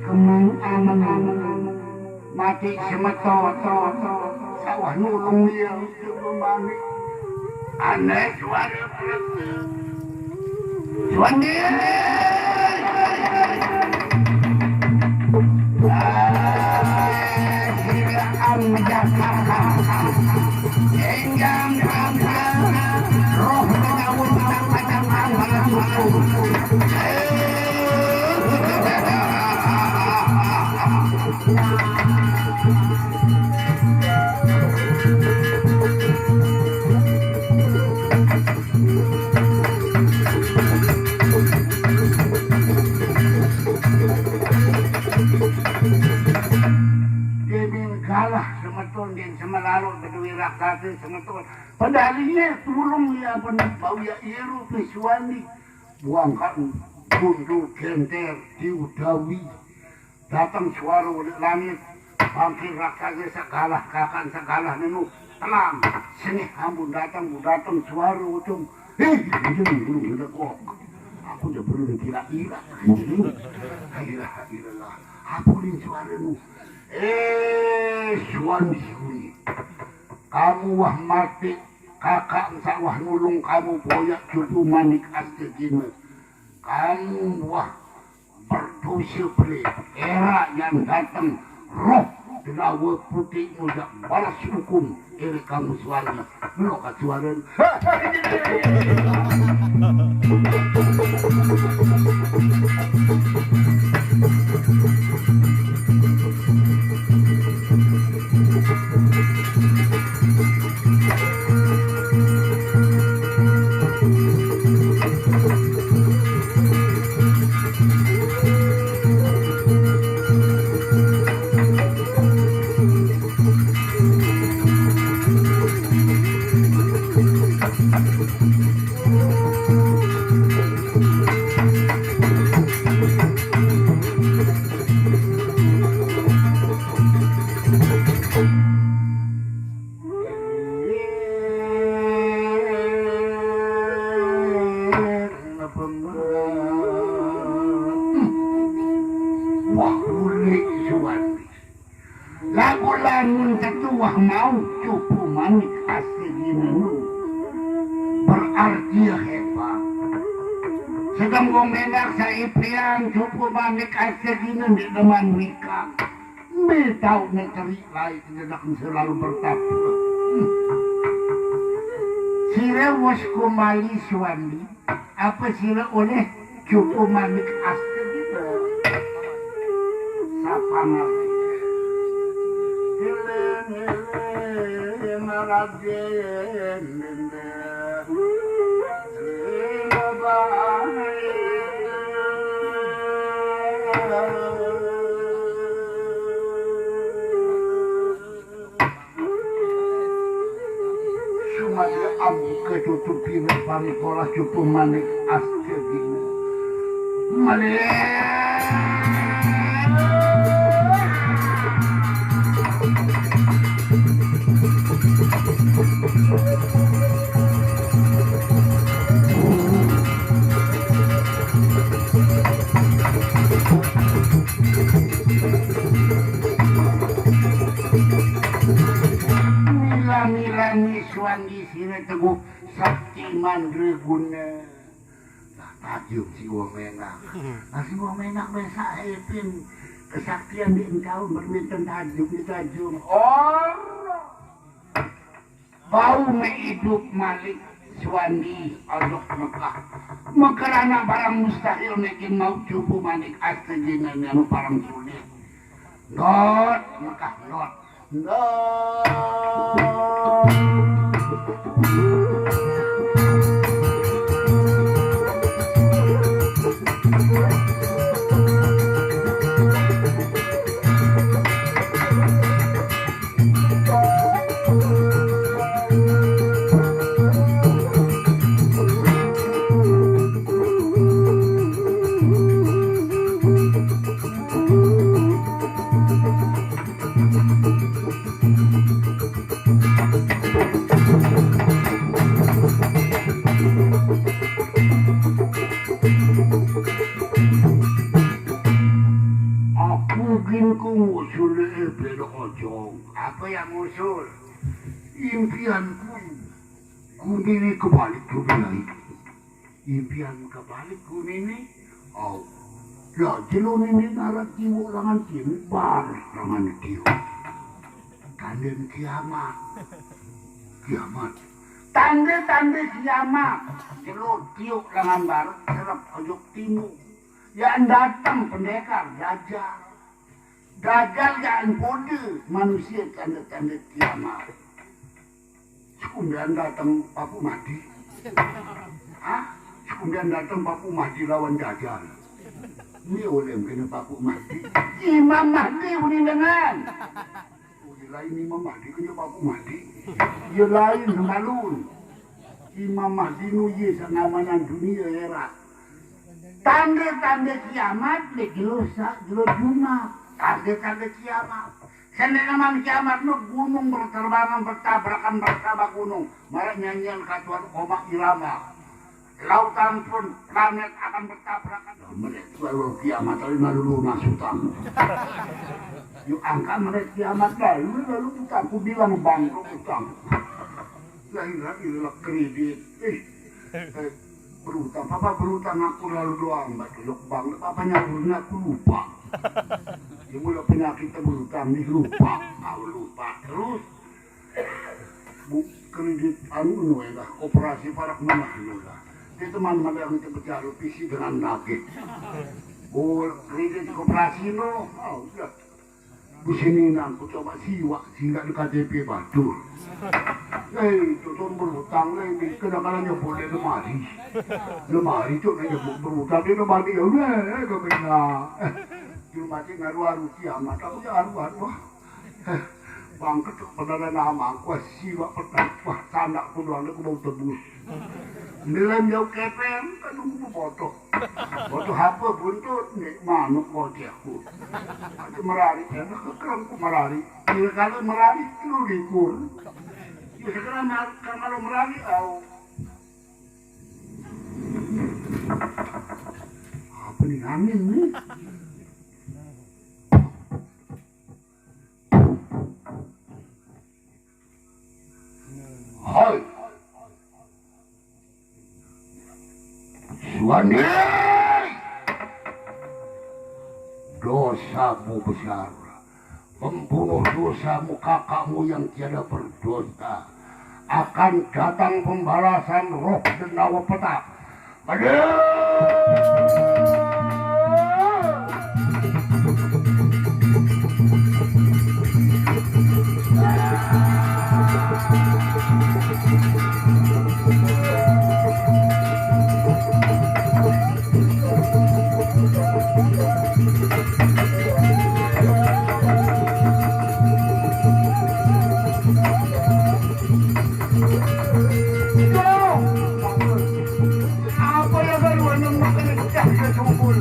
Kemang aman. Ati semeton, sawah nulung dia. Aneh suara perasa. Suara dia. Siraan Jakarta. Enjang bangsa, roh penawun tak padang angkara musuh. Dia bin galah semeton, dia semelalok beduit raksasa semeton. Padahal iye tulung iye apa nih, bau ya iye rupi suami. Buang kan gundul genter diudawi. Datang suara dari langit. Bangkit raksasa segala kakan segala nenu. Tenang. Sini ampun datang, bu datang suara ujung. Hei, ini belum ada kok. Aku udah belum kira-kira. Kira-kira. Apa nih suara nu? Eh, suami, suami. Kamu wah mati, kakak ensawah nulung kamu boyak cupu manik astegine. Kamu wah berdosa beli. Era yang datang roh denawa putih muda balas hukum iri kamu suami. Lo kasuaran. Wah, unik suan. Lagu lamun tetuah mau cupu manik astegine nu. Berarti hebat. Sedang gong enak saipian cupu manik astegine di deman wika. Mbe tau nenteri lai tidak selalu bertapa. Sira wis kumali suami. Apa sira oleh cupu manik astegine? Sapa ngerti? Iling-iling raden dende. Sri babae. Sumadi ambu ketutupi pari pola cupu manik astegine. Manik. Mila-mila ni suan di sini teguh sakti mandraguna. Nah, tajum si wong enak. Nah, si wong enak biasa epin kesaktian di engkau berminten tajum di tajum. Or. Bau me idup malik suandi Allah Mekah. Mekerana barang mustahil mekin mau cupu manik astegine anu barang sulit. Not Mekah not. Not. Jong, apa yang ngusul? Impianku, gumine kebalik gumine. Impian kebalik gumine. Au. Ya, jelo nini narat tiwuk lengan kiri, baris lengan kiri. Tanden kiamat. Kiamat. Tande-tande kiamat. Jelo tiwuk lengan barat, serep ojok timur. Ya, dateng pendekar, Dajjal. Dajjal ya kode manusia tande-tande kiamat. Sekumbean dateng Papu Mahdi. Hah? Sekumbean dateng Papu Mahdi lawan Dajjal. Ini oleh kena Papu Mahdi. Imam Mahdi uningan. Oh, ya lain Imam Mahdi kena Papu Mahdi. Ya lain, malun. Imam Mahdi nu ye sangamanan dunia era. Tande-tande kiamat, le jelo sa, jelo Jumat. Tande-tande kiamat. Sene naman kiamat nu gunung berterbangan, bertabrakan, bertabak gunung. Marak nyanyian katuan Oma Irama. Lautan pun, planet akan bertabrakan. Melihat lalu kiamat, lalu, lalu lunas utang. Yuk angkat melihat kiamat, lalu, lalu utang. Ku bilang bangkrut utang. Lahir lagi lelak kredit. Eh, eh, berutang. Papa berutang aku lalu doang, Mbak Tuyok Bang. Papa nyaburnya aku lupa. Dia mula penyakit berutang ni lupa. Aku lupa terus. Bu, kredit anu nu lah, koperasi parak menah nu lah. Dia teman mana yang kita berjalan visi dengan nagih. Oh, kredit koperasi nu, oh, udah. Di sini nang ku coba siwak, singgah di K T P Batur. Eh, itu tuh berutang lah, ini kadang-kadang nyebut dia lemari. Lemari tuh nang nyebut berutang, dia lemari, ya udah, eh, kau kena. Eh, dia mati ngaruh-aruh kiamat, aku ya aruh-aruh. Eh, bangkit tuh, pada ada nama, aku siwak petang, wah, tanda aku doang, aku mau tebus. Nilai jauh kepeng, kan nunggu foto. Foto apa buntut, nih, manuk kau aku. Aku merari, ya, kekerang ku merari. Tiga kali merari, lu likur. Ya, sekarang mar-, kalau merari, au. Apa nih, angin nih? Hai. Suwandi! Dosamu besar. Membunuh dosamu kakakmu yang tiada berdosa. Akan datang pembalasan roh Denawa Petak. Aduh! Apa yang baru anak makan yang pecah ke sumur?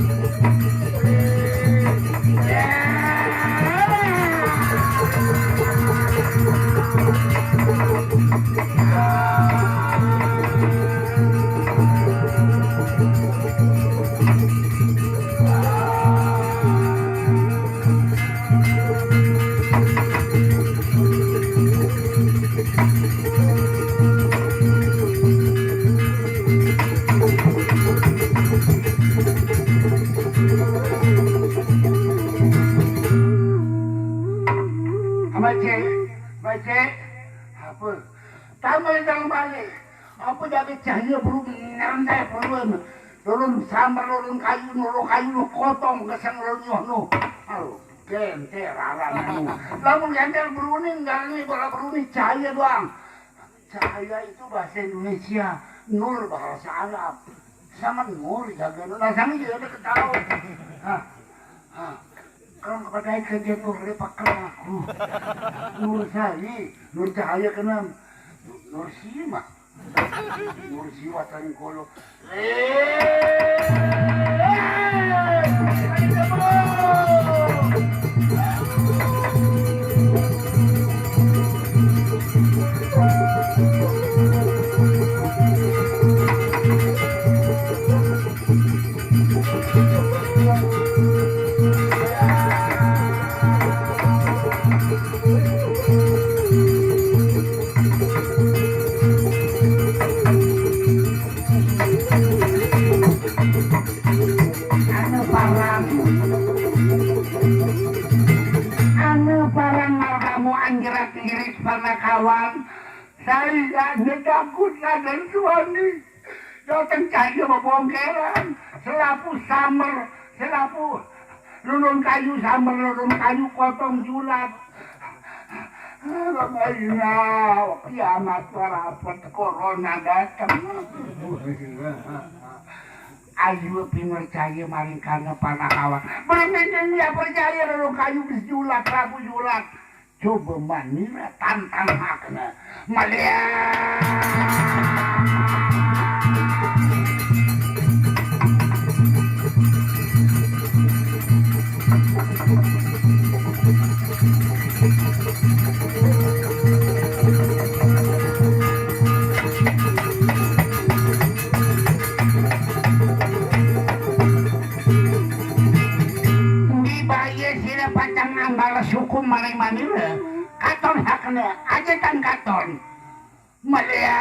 Abang Cik, Abang Cik, apa? Tambah dalam balik. Apa jadi cahaya burung ngerendai burung? Lorong sambar, lorong kayu, lorong kayu, lorong kotong, kesang, lorong nyoh, no. Aduh, genter, arah, anu. Lamun genter burung ni, enggak ni, bola burung ni, cahaya doang. Cahaya itu bahasa Indonesia, nur bahasa Arab. Sama nur jaga nur. Nah, sama dia ada ketawa. Hah? Hah? Kalau kepada ikan dia nur dia pakai aku. Nur saya, nur cahaya kenam. Nur sima. Nur siwa tani kolo. Parang. Anu parang margamu anjerat liris panakawan. Saya takut Raden Suwandi. Datang cahaya bebongkeran. Selapu samber, selapu lulun kayu samber, lulun kayu kotong julat. Aina kiamat warapet, corona datang. Ayu pinercaya maring kana panakawan. Berminggu dia percaya lulun kayu bis julat, selapu julat. Coba manira tantang hakna. Melihat. Dibayar sira pacang ambal hukum maring manira. Katon hakna, aja tan katon. Melihat.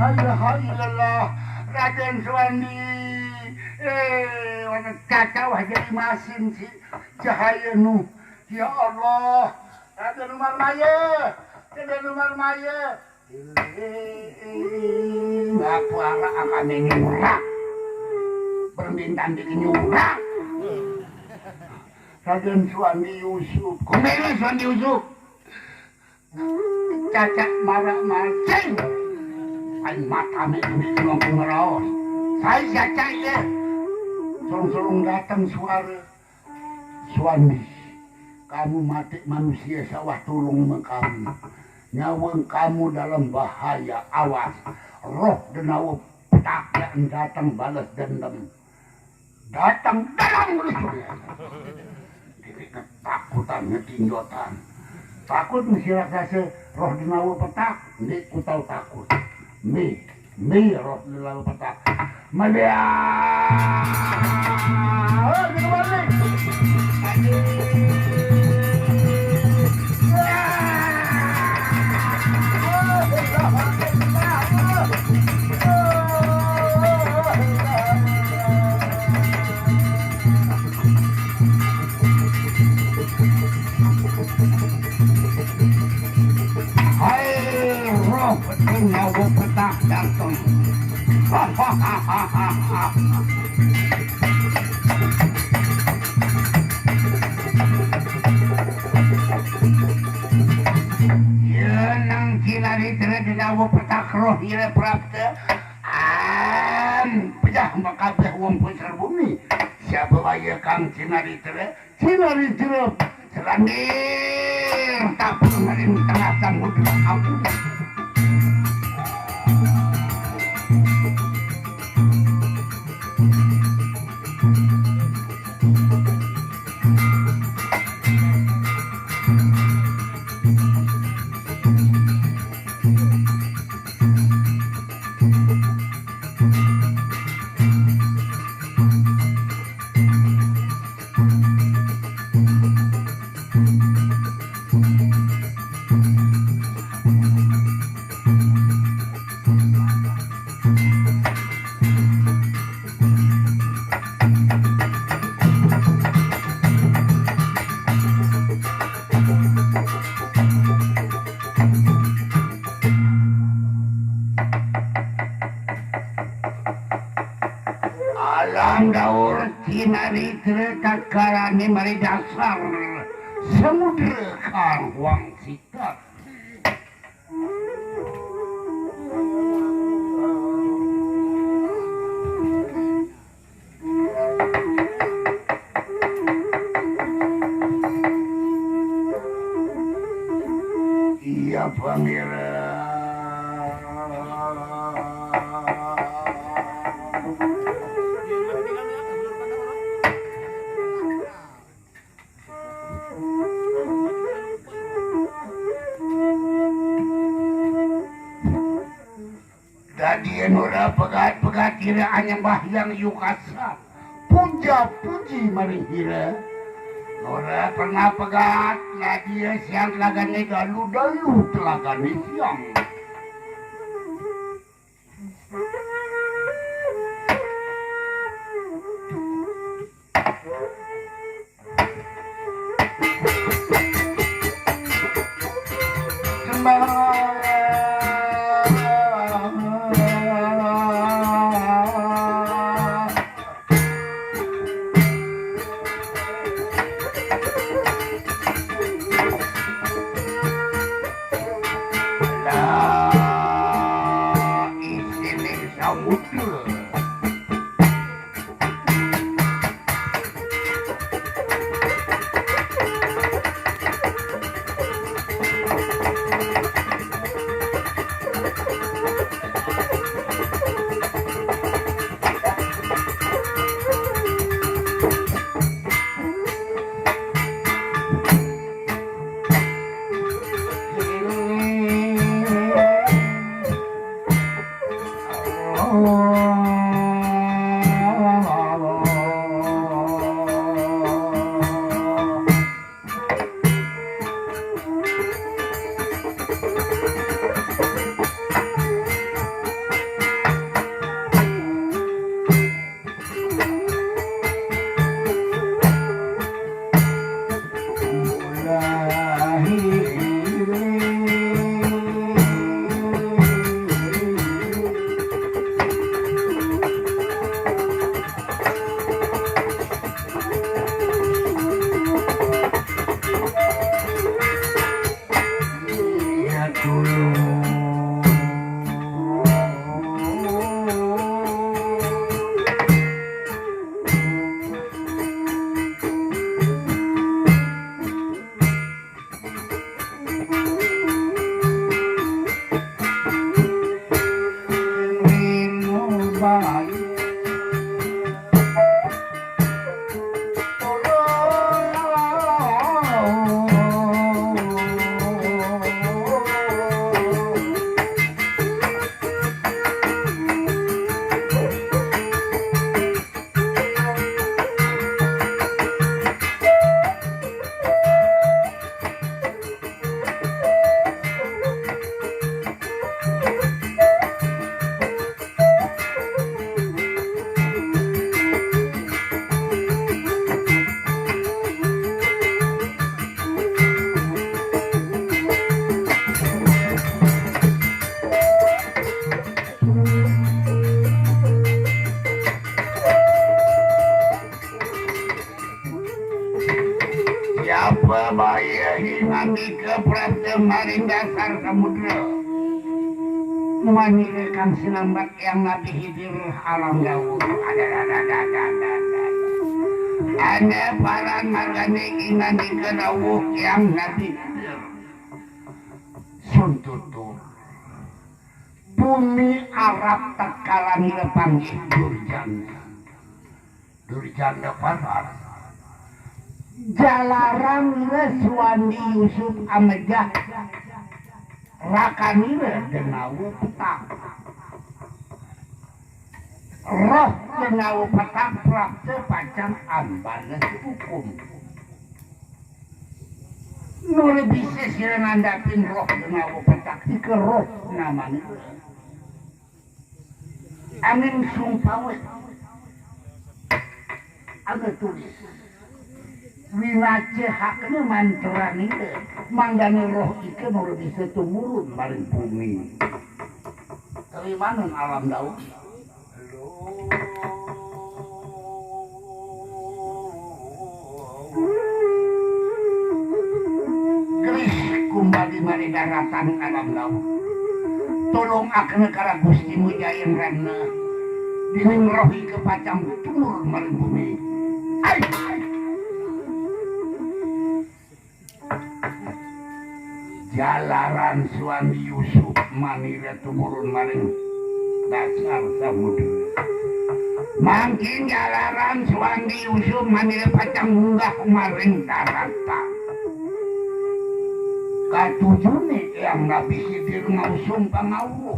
Alhamdulillah, Raden Suwandi. Eh, wonten cacah wajah masin si cahaya nu. Ya Allah, Raden Umar Maya, Raden Umar Maya. Ngaku arah angkane nyurak. Permintaan diri nyurak. Raden Suwandi Yusuf. Kumene Suwandi Yusuf. Cacak marak mancing. Ain matane ini ngomong ngeraos. Saya cacak ya. Surung-surung datang suara. Suwandi, kamu mati manusia sawah tulung mengkamu. Nyaweng kamu dalam bahaya, awas. Roh denawa petak yang datang balas dendam. Datang dalam mulut. Diri ketakutan, ngetinjotan. Takut mesti raksasa roh denawa petak, ndik ku tau takut. Mi, mi roh denawa petak. Melihat. Oh, dia balik. Hai, roh penting nyawa petak dateng. Yen nang kinari tere denawa petak roh ire prapta. Am, pejah makabeh wong puser bumi. Siapa waya kang kinari tere? Sinari jero selandir tapur maring tengah samudra ampun. Alam daur kinaritra tatkala ni mari dasar samudra kang wangsit. Pangira. Dadi yen ora pegat-pegat ira anyembah Hyang Yukasa. Puja-puji maring ira. Ora pernah pegat, dadi siang telagane dalu-dalu telagane siang. Lah, isine samudra. Siapa bayi nanti ke prapta maring dasar samudra? Manira kang sinambat Hyang Nabi Hidir alam dawuh. Ada, ada, ada, ada, ada, ada. Ada paran margane inandika dawuh Hyang Nabi Hidir. Sun tutur. Bumi arap tekalan lepanggih Durjana. Durjana paran. Jalaran ira Suwandi Yusuf amejah rakanira Denawa Petak. Roh Denawa Petak prapta pacang ambana hukum. Nur bisa sira ngandhapin roh Denawa Petak, ika roh namane. Angin sumpawit. Angin tulis. Winacehakna mantrane, mangdane roh ika nur bisa tumurun maring bumi. Kawimanan alam dawuh. Keris kumbali mari daratan alam dawuh. Tulungakna kara Gusti Mujayan Rana. Dening roh ika pacang tumurun maring bumi. Ai, ai. Jalaran Suwandi Yusuf manira tumurun maring dasar samudra. Mangkin jalaran Suwandi Yusuf manira pacang munggah maring daratan. Katujune Eyang Nabi Khidir ngausung pangawruh.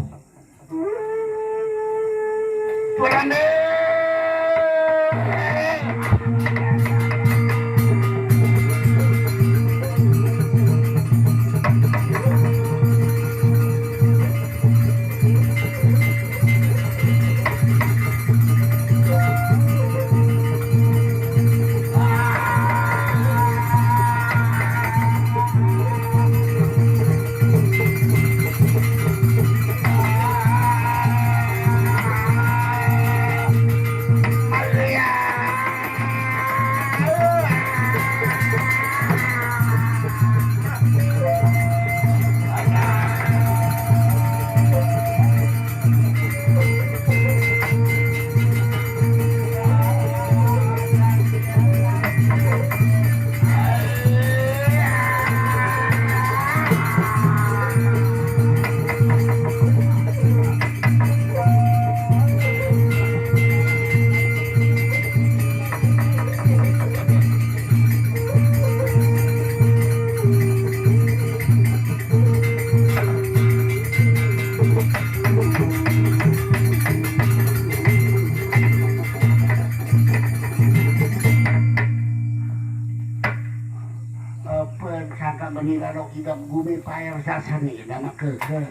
Apa sangka mengira lo idam gumi paer sasani nama keke.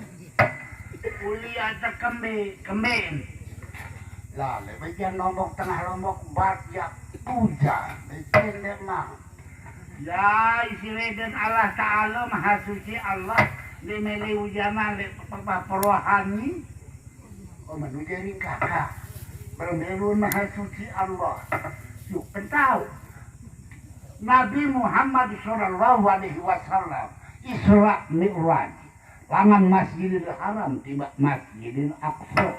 Uli ata kembe, kemben. Lah, lebejan Lombok Tengah, Lombok Barat, ya puja, becen dek mah. Ya, isi reden Allah Ta'ala, Maha Suci Allah, di mele ujanan, di perohani. Oh, manuja ring kakak. Bermelun Maha Suci Allah. Yuk, pentau. Nabi Muhammad sallallahu alaihi wasallam Isra Mi'raj, langan Masjidil Haram tiba Masjidil Aqsa,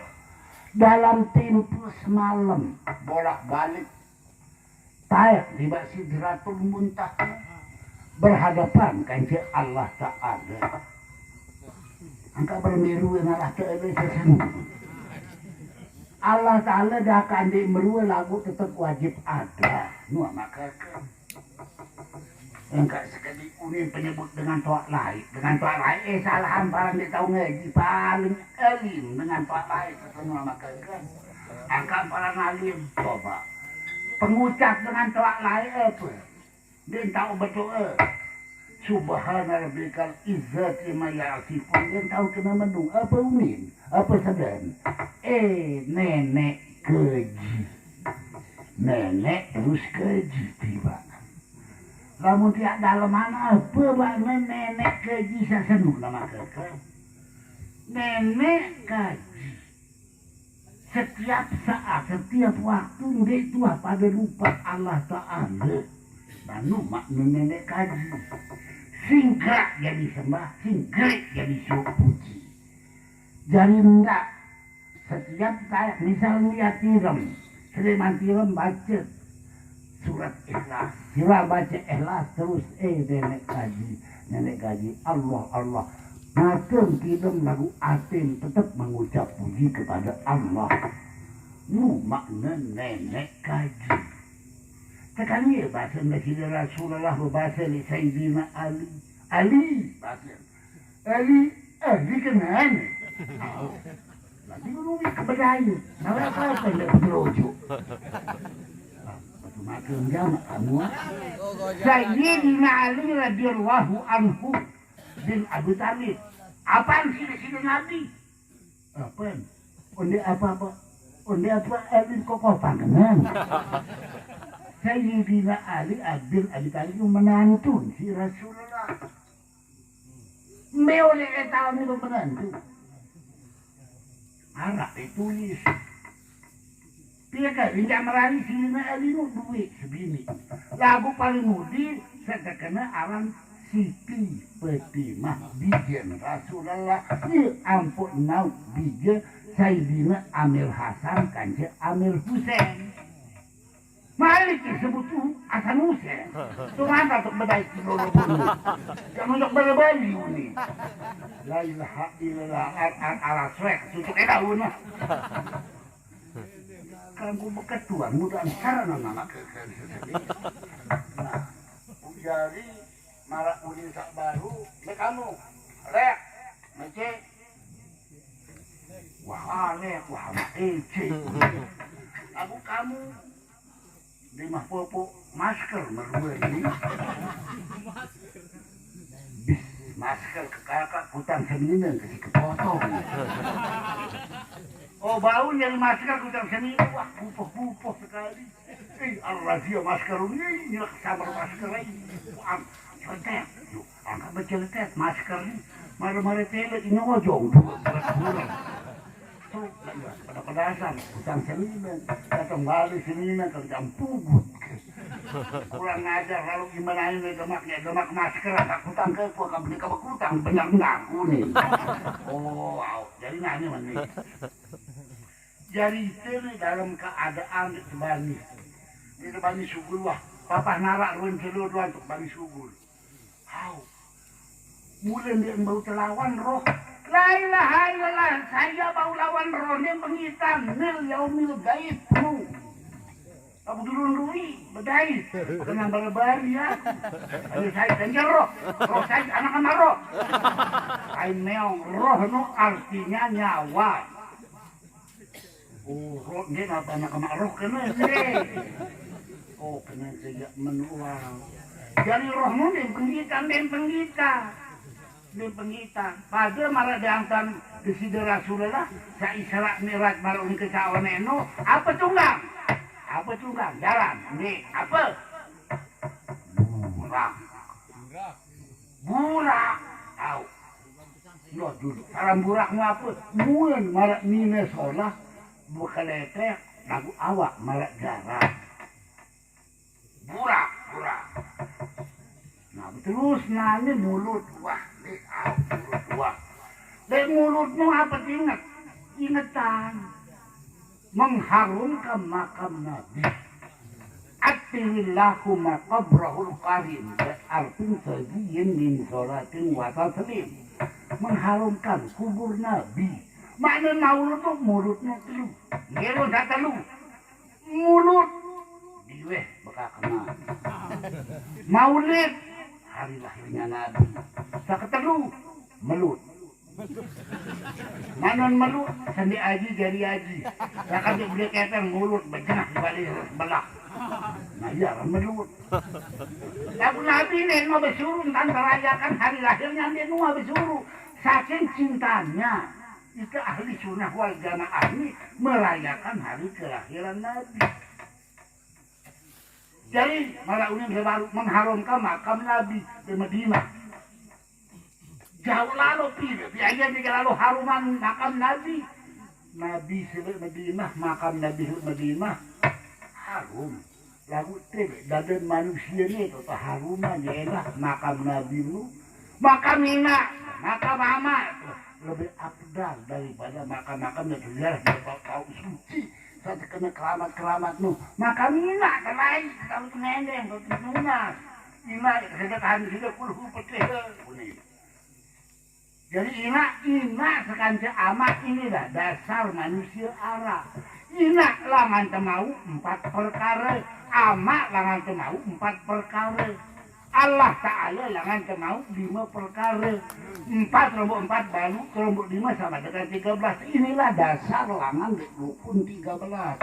dalam tempo semalam bolak-balik, taek tiba Sidratul Muntaha, berhadapan kance Allah Ta'ala. Angka bermeru ngarah ke ele sesen. Allah Ta'ala dah kandi meru lagu tetap wajib ada. Nua maka ke. Engka sekedi unin penyebut dengan toaq laeq. Dengan toaq laeq, eh, salah hamparan ndeq tau ngaji, paling elim dengan toaq laeq, ketemu sama kengke. Angkaq hamparan alim, coba. Pengucap dengan toaq laeq ape? Ndeq tau bedoe. Subhana rabbikal izzati amma yasifun. Ndeq tau kene menung. Ape unin? Ape seden? Eh, neneq keji. Neneq terus keji tiba. Lamun tiaq dalem anak ape bak neneq keji sasenu nama keke? Neneq kaji. Setiap saat, setiap waktu ndeq tuah pade lupaq Allah Ta'ala. Manu makne neneq kaji. Singgerak jari sembah, singgerak jari syukur puji. Jari ndaq Setiap taek, misal niat tirem, seniman tirem bace surat Ikhlas. Sira bace Ikhlas terus, eh, neneq kaji, neneq kaji, Allah, Allah. Matem tirem laguq atem tetep mengucap puji kepada Allah. Nu makne neneq kaji. Tekan ie base Mesir Rasulullah bebase leq Sayyidina Ali. Ali, base. Ali, Ali kenane. Lagi guru ni kebedai. Nawa apa-apa ndeq begerojuk. Batu makem jamak kamu, ah. Sayyidina Ali radhiyallahu anhu bin Abi Thalib. Apaan side-side Nabi? Apaan? Onde apa-apa. Onde apa Ali kokoh pangkenan. Sayyidina Ali bin Abi Thalib menantun si Rasulullah. Mbe oleq e taun nike menantu. Araq tetulis. Piye ke, injak merariq sine Ali nu due sebini. Laguq paling mudi setekene aran Siti Petimah, bijen Rasulullah. Ie ampoq nauq bije Saidina Amir Hasan kance Amir Husen. Malik disebut tuh asal Musa. Tuh mantap tuh bedai si Lolo Bulu. Yang untuk bala Bali ini. La ilaha illallah, ar-, ar-, araswek, tutup eh daun lah. Kamu beketuan, mudah cara nama ke, ke, ke, ke. Nah, jari marak unin sak baru, ini kamu. Rek, mece. Wah, alek, wah, anak ece. Aku kamu. Di mah popo masker merua ini. Bis, masker ke kakak kutang semina ke si kepotong. Oh, bau nyari masker kutang semina, wah, bupoh-bupoh sekali. Eh, Allah dia masker ini, ini lah kesambar masker ini. Wah, cetek. Yuk, angkat beceletet masker ini. Mare-mare tele ini ojong. Buat bulan. Pada-padasan, utang seniman, datang balik seniman, kerja pugut. Kurang ajar, lalu gimana ini demaknya, demak masker, tak utang ke, gua kabeli ke utang, bener ngaku nih. Oh, au. Jadi nanya mana? Jadi itu nih dalam keadaan di Tebani. Di Tebani Sugul, wah, papah narak ruin selo doang untuk Bani Sugul. Hau. Mula dia bau telawan roh. La ilaha illallah, saya bau lawan roh ni pengitan nil yaumil gaib nu. Abu turun rui, bedai. Kena barabari ya. Ayo saya ganjar roh. Roh saya anak sama roh. Ai meong roh nu artinya nyawa. Oh, roh dia apa anak sama roh kena dia. Oh, kena sejak menuang. Jadi roh nu ni penggita, main penggita. Di penggita. Pada marah diantan di sida Rasulullah, sa Isra Mi'raj marah uni ke sawaneno, apa tunggang? Apa tunggang? Jalan. Ni, apa? Burak. Burak. Tahu. Lo dulu. Salam burakmu apa? Muan marah nina solah, bukalete, lagu awak marah jarak. Burak, burak. Nah, terus nanya mulut. Wah, dek, ah, mulut. Wah. Dek, mulutmu apa inget? Ingetan. Mengharumkan makam Nabi. Atilillahu maqabrahul karim. Berarti sajiin min sholatin wa taslim. Mengharumkan kubur Nabi. Makna maulud tu mulutnya telu. Ngiru tak telu. Mulut diweh bekakeman. Maulid hari lahirnya Nabi. Saketelu melut. Manon melut sendi aji jari aji. Sakejep beli keteng mulut bejengah balik belah. Nah iya melut. Lagu Nabi ni mau bersuruh tentang merayakan hari lahirnya dia nu mau bersuruh. Saking cintanya, kita ahli sunnah wal jamaah ni merayakan hari kelahiran Nabi. Jadi, malah unin saya baru mengharumkan makam Nabi di Madinah. Jauh lalu pi, pi aja dia lalu haruman makam Nabi. Nabi sila Madinah, makam Nabi sila Madinah. Harum. Lagu tebe dadan manusia ni tu haruman ya elah makam Nabi lu. Makam ina, makam ama tu lebih afdal daripada makam-makam yang sejarah dia bau, bau suci. Satu kena keramat-keramat nu. Makam ina kelai, kalau pengendeng, kalau tunas. Ina sedekahan sila kulhu petih. Kuning. Jadi ina, ina sekanca ama inilah dasar manusia ara. Ina langan temau empat perkara, ama langan temau empat perkara. Allah Ta'ala langan temau lima perkara. Empat rombok empat balu, rombok lima sama dengan tiga belas. Inilah dasar langan rukun tiga belas.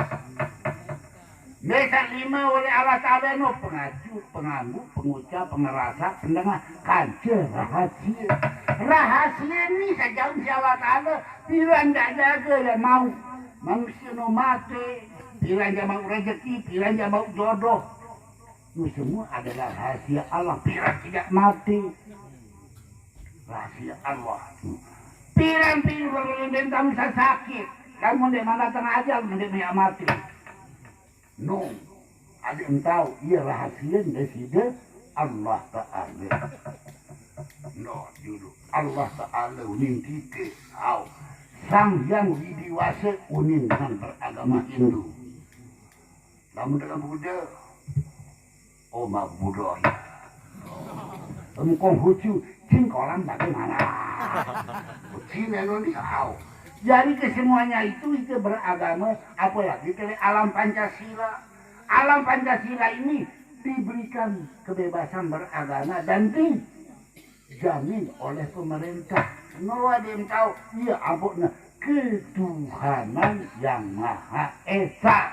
Mesa lima oleh Allah Ta'ala no pengacu, penganggu, pengucap, pengerasa, pendengah, kanca, rahasia. Rahasia ni sajauh si Allah Ta'ala, piran tak jaga ya mau. Manusia no mati, piran ya mau rezeki, piran ya mau jodoh. Itu semua adalah rahasia Allah, piran tidak mati. Rahasia Allah. Piran-piran orang yang tak bisa sakit. Dan mau di mana tengah ajal, mau di mana mati. No, ada yang tahu, ia rahasia dari sida Allah Ta'ala. No, dulu. Allah Ta'ala unin kita. Au. Sang Yang Widiwasa unin dengan beragama Hindu. Lamun dengan Buddha, oh, mah Buddha ya. Lamun Konghucu, cing kolam bagaimana? Cing anu nih, au. Jadi kesemuanya itu, itu beragama, apalagi dari alam Pancasila. Alam Pancasila ini diberikan kebebasan beragama dan dijamin oleh pemerintah. No ada yang tahu, iya, ampun, nah, ketuhanan yang maha esa.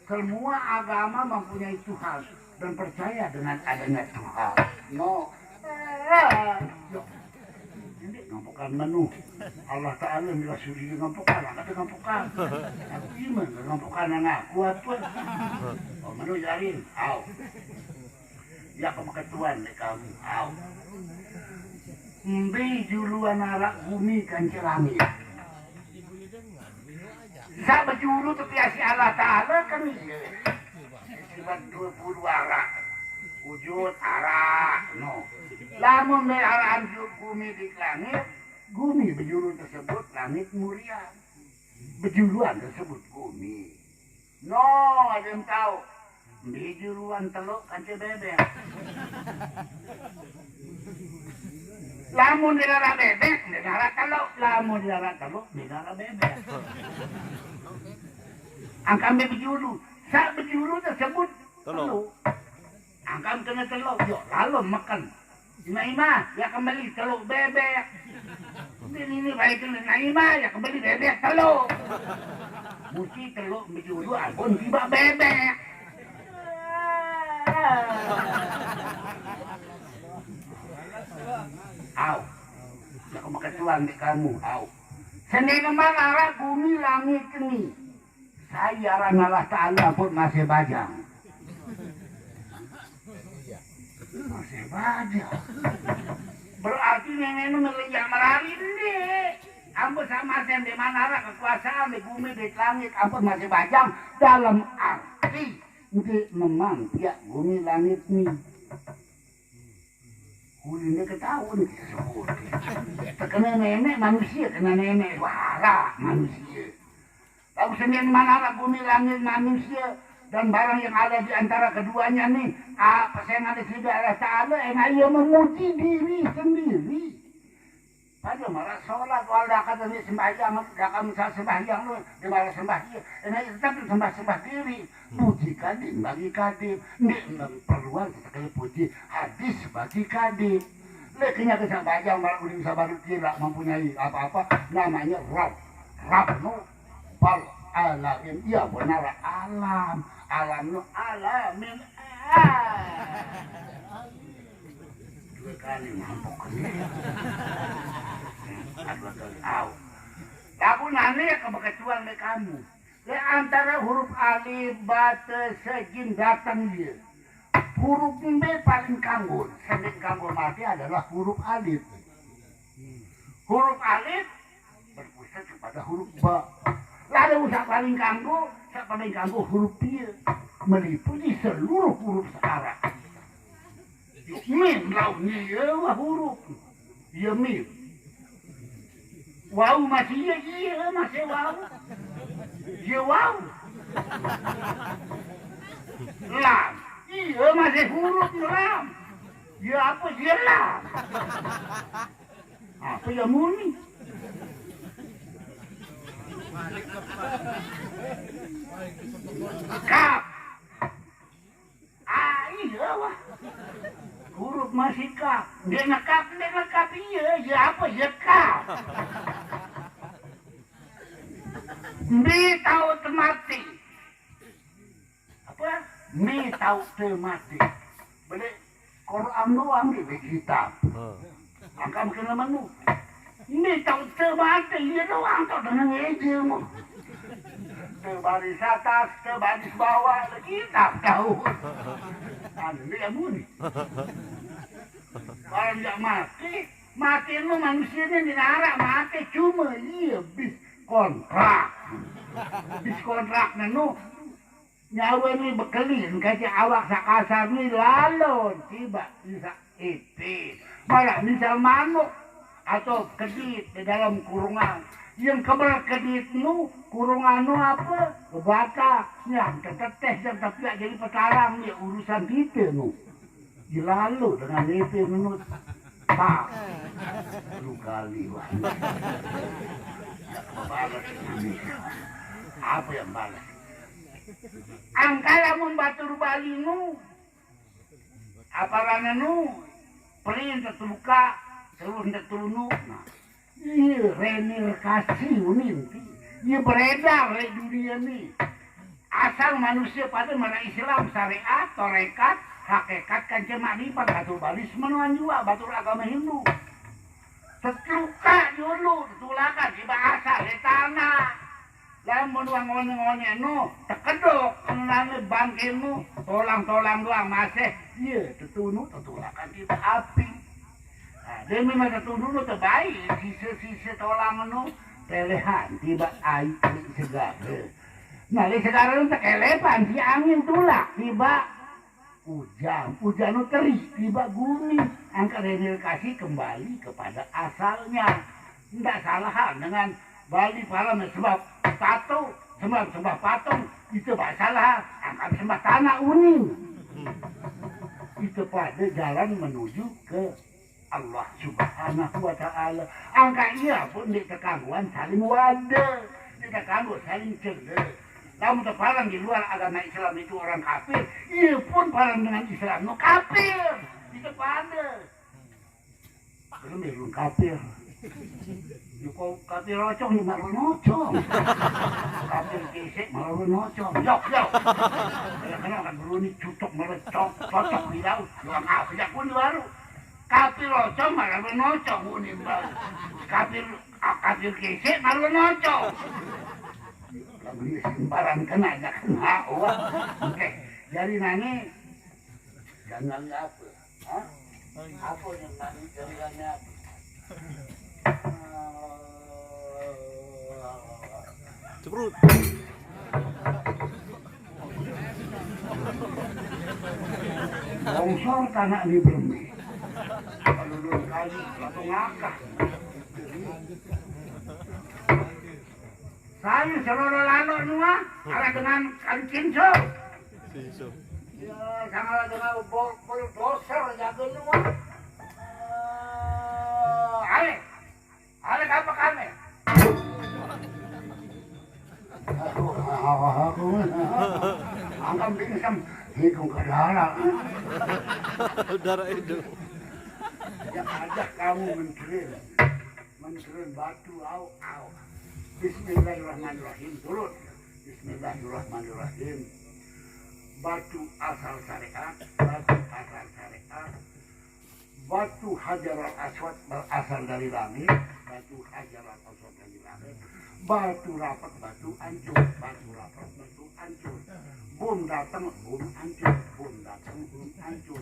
Semua agama mempunyai Tuhan dan percaya dengan adanya Tuhan. No. Eh, yo. Ini ngampukan menu. Allah Ta'ala mila suri ngampukan, ada ngampukan. Aku iman ngampukan anak aku apa? Oh, menu jarin. Au. Ya, kebeketuan deh kamu. Au. Mbe juluan arak gumi kance langit. Sa bejulu tepiasi Allah Ta'ala kan iya. Sifat dua puluh arak. Wujud arak, no. Lamun be arakan ju-, gumi di langit, gumi bejulu tersebut langit muria. Bejuluan tersebut gumi. No, ada yang tahu. Mbe juluan teluk kance bebek. Lamun dilara bebek, dilara teluk. Lamun dilara teluk, dilara bebek. Angkan be bejulu. Sa bejulu tersebut teluk. Teluk. Angkan kena teluk, yo, lalu makan. Ima-ima, ya kembali teluk bebek. Ini, ini baik ini, nah, ima, ya kembali bebek teluk. Musti teluk bejulu, ampun tiba bebek. Au. Ya, aku makan tuan di kamu, au. Seni kemang arah bumi langit ini. Saya aran Allah Ta'ala pun masih bajang. Masih bajang. Berarti nenek nu melejak merari deh. Ampun sama saya di mana arah kekuasaan di bumi di langit ampun masih bajang dalam arti di memang tiap bumi langit nih. Ulin dia ketahuan dia sebut. Terkena nenek manusia, kena nenek wara manusia. Lalu senin manara bumi langit manusia dan barang yang ada di antara keduanya nih, apa saya ada sida Allah Ta'ala yang ia memuji diri sendiri. Pada malah sholat, wal dakat ini sembahyang, dakat misal sembahyang lu, di malah sembahyang, ini tetap sembah-sembah diri. Puji kadim bagi kadim, ini perluan sekali puji hadis bagi kadim. Lekenya ke sembahyang malah udah bisa baru tidak mempunyai apa-apa, namanya Rob, Rabbul alamin. Iya benar, alam, alam nu alamin. Ah. Dua kali mabok ini. Dua kali, au. Lagu nani ya kebeketuan deh kamu. Le antara huruf alif, ba, ta, sa, jim datang dia. Huruf mbe paling kanggo, sanding kanggo mati adalah huruf alif. Huruf alif berpusat kepada huruf ba. Lalu usah paling kanggo, usah paling kanggo huruf dia. Meliputi seluruh huruf sekarang. Mim lawan iya wah huruf. Iya mim. Wau masih iya, iya masih wau. Iya wau. Lam. Iya masih huruf lam. Iya apa? Iya lam. Apa ya muni? Kap. Ah, iya wah. Huruf masih kap. Dia nekap, dia nekap iya. Ya apa ya kap? Mbe tau temati. Apa? Mbe tau temati. Beli Quran doang di kitab. Angka kena menu. Ini tau temati, iya doang tau dengan eja mu. Tebaris atas, tebaris bawah, kitab tau. Anu dia muni. Barang dia mati, mati nu manusia ni dinara mati cuma iya bis kontrak. Bis kontrak nanu nyawa ni bekelin kaca awak sakasar ni lalu tiba bisa ipin. Malah misal manuk atau kedit di dalam kurungan. Yang keber kedit nu, kurungan nu apa? Bebata. Yang teteteh, yang tepiak jadi petarang ni urusan kita nu. Dilalu dengan itu menurut. Pak. Lu kali, wah. Balas ini. Apa yang balas? Angkala membatur Bali nu. Apalana nu, perin tetuka, terus tetunu. Nah, iya, renir kasih uninti. Iya beredar di dunia ni. Asal manusia pada mana Islam, syariat, torekat, hakikat, kan cuma lipat satu baris menuan juga batur agama Hindu. Tetuka dulu, tetulakan di bahasa, di tanah. Lamun wong ngone-ngone nu tekedok, nane bangke nu tolang-tolang doang masih, iya, tetunu tetulakan di api. Nah, dia memang tetunu nu terbaik, sisa-sisa tolang nu telehan tiba air segala. Nah, di segala nu tekelepan si angin tulak tiba ujan, ujan nu teri tiba gumi, angka rehabilitasi kembali kepada asalnya. Ndak salahan dengan Bali para sembah patung, sembah, sembah patung, itu bak salah, angka sembah tanah uning. Itu pada jalan menuju ke Allah Subhanahu wa Ta'ala. Angka iya pun di tekangguan saling wade, di tekangguan saling cele. Lamun teparan di luar agama Islam itu orang kafir, iya pun paran dengan Islam nu kafir. Itu pada. Belum belum kafir. Yuko kafir rocong ni malu nocong. Kafir kisik malu nocong. Yok yok. Kadang-kadang kan dulu ni cucok malu cok cocok di laut. Doang apa ya pun baru. Kafir rocong malu nocong ni baru. Kafir kafir kisik malu nocong. Kalau beli semparan kena aja kena. Wah. Oke. Jadi nani jangan apa? Hah? Apa yang tadi ceritanya? Ceprut. Longsor tanah ini belum. Kalau dulu kali atau ngakah. Saya seluruh lalu nua arah dengan kancing so. Iya, sama dengan bol bol doser jago nua. Ale, ale apa kami? Aku, aku, aku, angkam pingsan, hikung ke darah. Darah itu. Yang ajak kamu menterin, menterin batu, au, au. Bismillahirrahmanirrahim. Turun. Bismillahirrahmanirrahim. Batu asal syariat, batu asal syariat. Batu Hajar al Aswad berasal dari langit, batu Hajar al Aswad dari langit. Batu rapat, batu ancur, batu rapat, batu ancur. Bom datang, bom ancur, bom datang, bom ancur.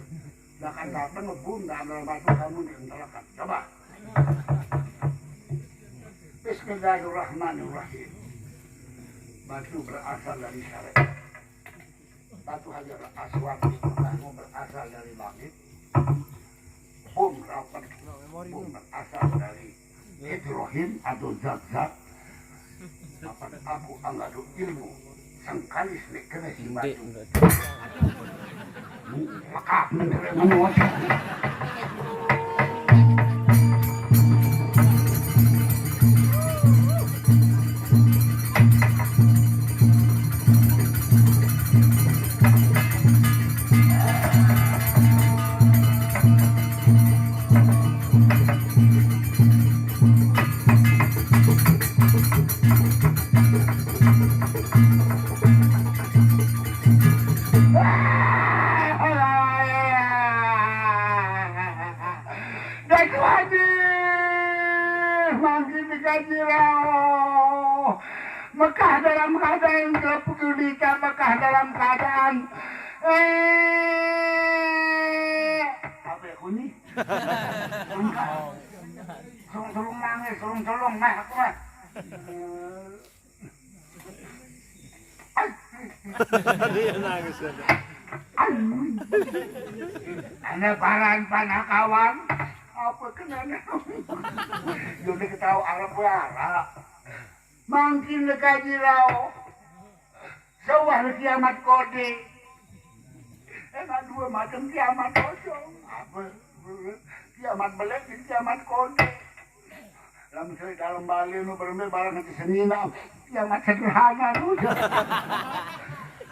Bahkan datang bom dan ada batu kamu di neraka. Coba. Bismillahirrahmanirrahim. Batu berasal dari syariat. Batu Hajar Aswad itu kamu berasal dari langit. Bom rapat, bom berasal dari hidrogen atau zat-zat. Apa aku anggado ilmu sangkalis nek kena si maju. Mekak menere menua. Dakwani mangkin dikaji rao. Mekah dalam keadaan gelap gulita, Mekah dalam keadaan eh apa ya kunyi? Serung-serung nangis, serung-serung meh aku meh. Dia nangis ya. Ana paran panakawan apa kenana? Yo nek tau arep ora. Mangkin le kaji rao. Sewah le kiamat kode. Enak dua macam kiamat kosong. Apa? Kiamat belek, kiamat kode. Dalam seri dalam balik nu berembe barang ke senina. Kiamat sederhana nu.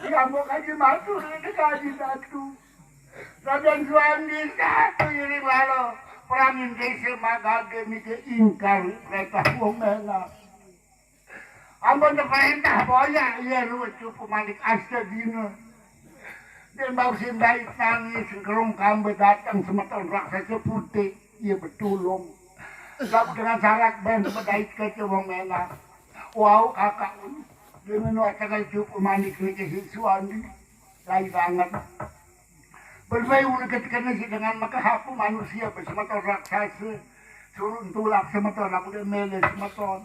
Kiamat kaji matur, le kaji satu. Raden Suwandi satu iri lalo. Perangin desa magade mike ingkar perintah wong enak. Ampun perintah boya, iya ruwet cupu manik asta dina. Den bau sindai nangis, gerung kambe datang semeton raksasa putih, iya betulung. Lalu dengan syarat ben bedait ke wong enak. Wau kakak un. Dengan watakan cupu manik niki siswandi. Lai banget. Berbayu dekat kena si dengan maka aku manusia besemeton raksasa. Suruh tulak semeton, aku dia mele semeton.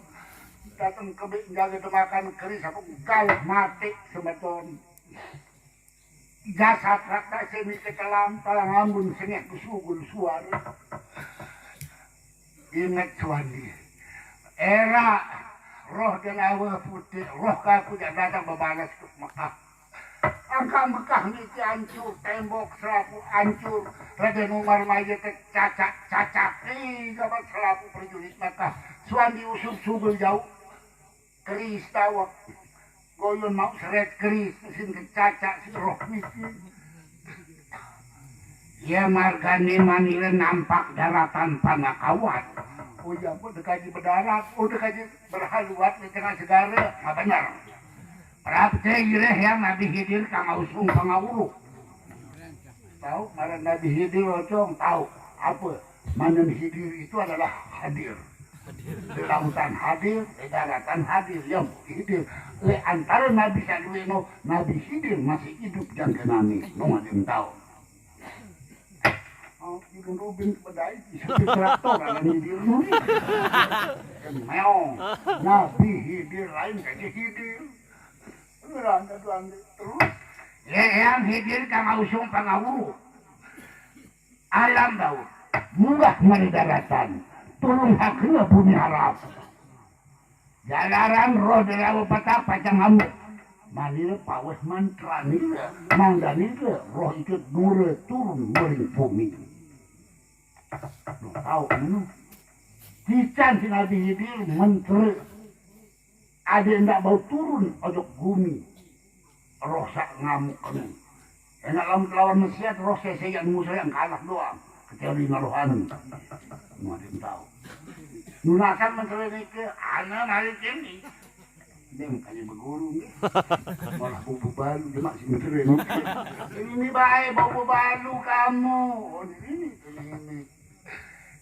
Datang ke bik jaga demakan keris aku galak mati semeton. Jasad raksasa ini ketelang, talang ambun sengek kusugul suara. Ingat Suwandi. Era roh delawa putih, roh kaku jak datang bebalas ke Mekah. Angkang Mekah niki hancur, tembok selapu hancur. Raden Umar Maye tercacak-cacak. Ih, gabat selapu prajurit Mekah. Suwandi usum sugul jauh. Keris tawak. Goyon mau seret keris, sing kecacak si roh niki. Ya margane manire nampak daratan panakawan. Oh ya, udah kaji berdarat, udah kaji berhaluat di tengah segara. Nah, bener. Prapte ireh yang Nabi Hidir kang ausung pangawuruh. Tahu ngaran Nabi Hidir, Ocong? Tahu. Apa? Manen Hidir itu adalah hadir. Di lautan hadir, di daratan hadir, ya Hidir. Le antara Nabi Sadueno, Nabi Hidir masih hidup jangkenane. Nong ada yang tahu. Oh, Ibnu Rubin bedai, bisa traktor ada Hidir. Meong. Nabi Hidir lain kayak Hidir. Terus, ya, yang Hidir kang ausung pangawuruh. Alam bawah, munggah mari daratan, tulung hakna bumi harap. Jalaran roh delawa patah pacang ngamuk. Manira paweh mantra nira, mangda nira roh ikut nura turun mering bumi. Duh, tahu mana? Kican si Nabi Hidir mentra. Ade ndak bau turun ojok gumi. Roh sak ngamuk kene. Enak lamun lawan mesiat roh seseyan musuh yang kalah doang. Kecuali naruh anu. Mau ada yang tahu. Nunakan menteri nike, ana mari kini. Dia makanya berguru nih. Malah bubu balu dia masih menteri nike. Ini baik bubu balu kamu. Oh, ini, ini.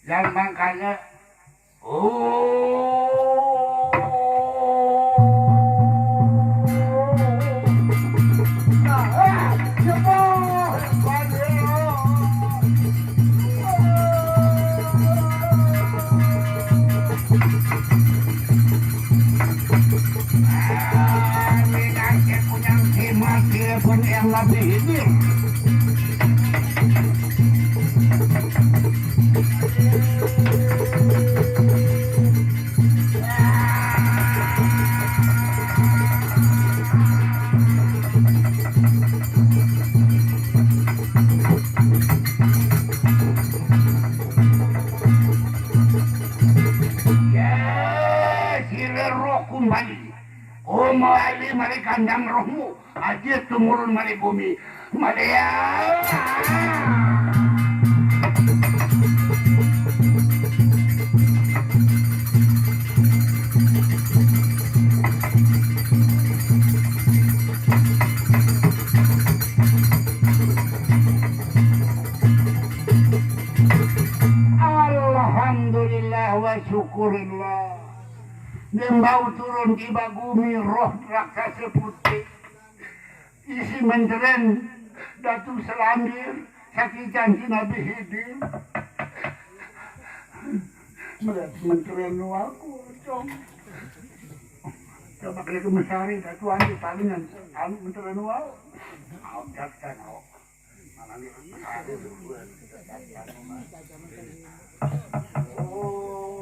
Yang makanya Ya, sira roh kumbali. Kumbali mari kandang rohmu. Aja tumurun mari bumi. Mari ya. Alhamdulillah wa syukurillah. Nimbau turun tiba gumi roh raksasa putih. Isi menteren Datu Selandir, sakican si Nabi Hidir. Melihat menteren nu aku, Cong. Coba kena kemesari, Datu Andi palingan anu menteren nu aku. Au, datang, au. Mana ni menteren nu aku. Oh,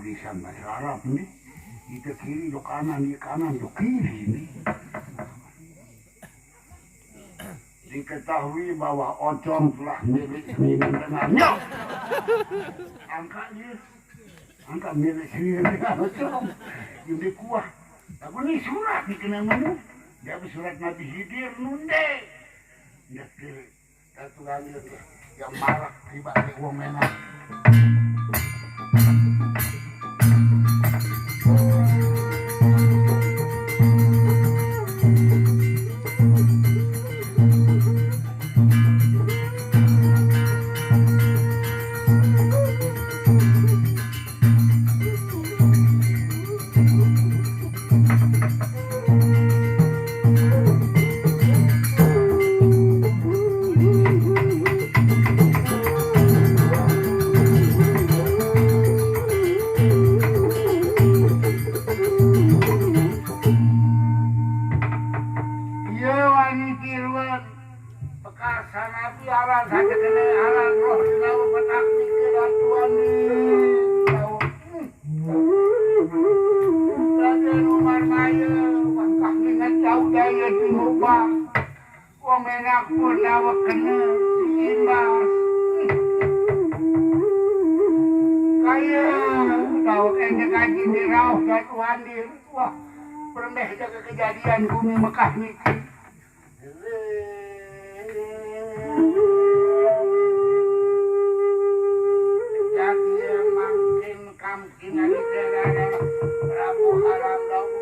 Bisa bahasa Arab nih. Kita kiri, yo kanan, di kanan, yo kiri nih. Diketahui bahwa Ocong telah milik Seniman Tengah. Nyok! Angkat dia. Angkat milik Seniman Tengah, Ocong. Yang dia kuah. Aku nih surat dikenal menu. Dia surat Nabi Hidir nunde. Dia pilih. Satu kali yang marak tiba di wong enak. Iya, wani tiruan. Bekas sanapi aran saja kena aran roh dinawa petak mikir atuan ni. Tahu. Raja Umar Maya, wangkah mingat jauh daya di Mubang. Wong enak pun dawek kena imbas. Kaya dawek enjek aji di rauh Datu Andir. Wah, permeh jaga kejadian bumi Mekah niki. Jadi makin kam Inani terana Prabu Halam Dawu.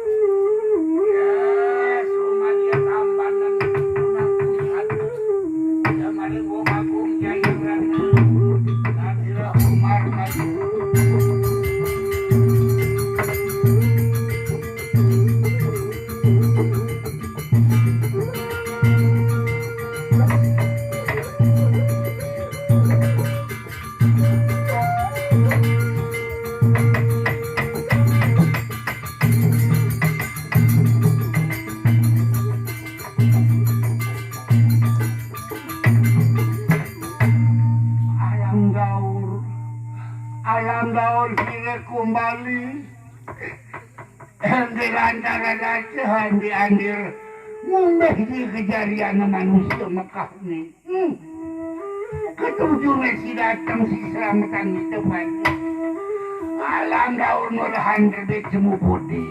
Ya, sumadia tambanan tunak pusat. Ya, mari gua magung jaya rana. Nadira Umar maju. Alam daur, alam daur sire kumbali. Ende lantaran aja andi andir ngumbeh di kejarian manusia Mekah ni. Hmm. Ketujuh si datang si selamatan kita pagi. Alam daun murahan terbit semu budi.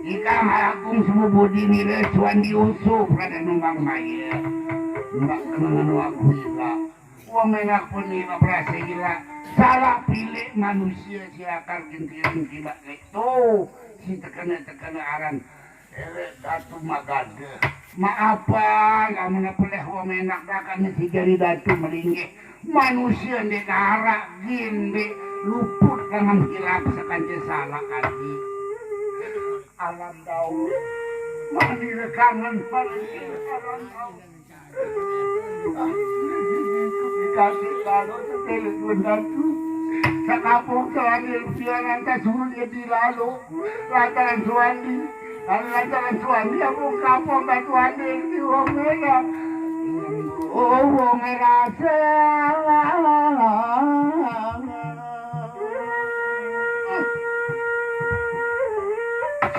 Ikang agung semu budi nila cuan diusuh pada numbang maya. Numbang kenangan waktu ila. Wong enak pun ila berasa ila. Salah pilih manusia siakar kintiran kibak. Tuh, si tekena-tekena aran. Elek Datu Magade. Maafan, amun peleh wong enak dakan si jari Datu melinggih. Manusia nde narak gin nde luput dengan hilap sekance salah kaki. Alam daun. Mani rekangan paling alam daun. Dikasih lalu sepele dua Datu. Sakampung telah di lantas suruh dia dilalu. Lantaran Suwandi, lantaran Suwandi, aku kapok batu ande di wong ora. Oh, wong rasa.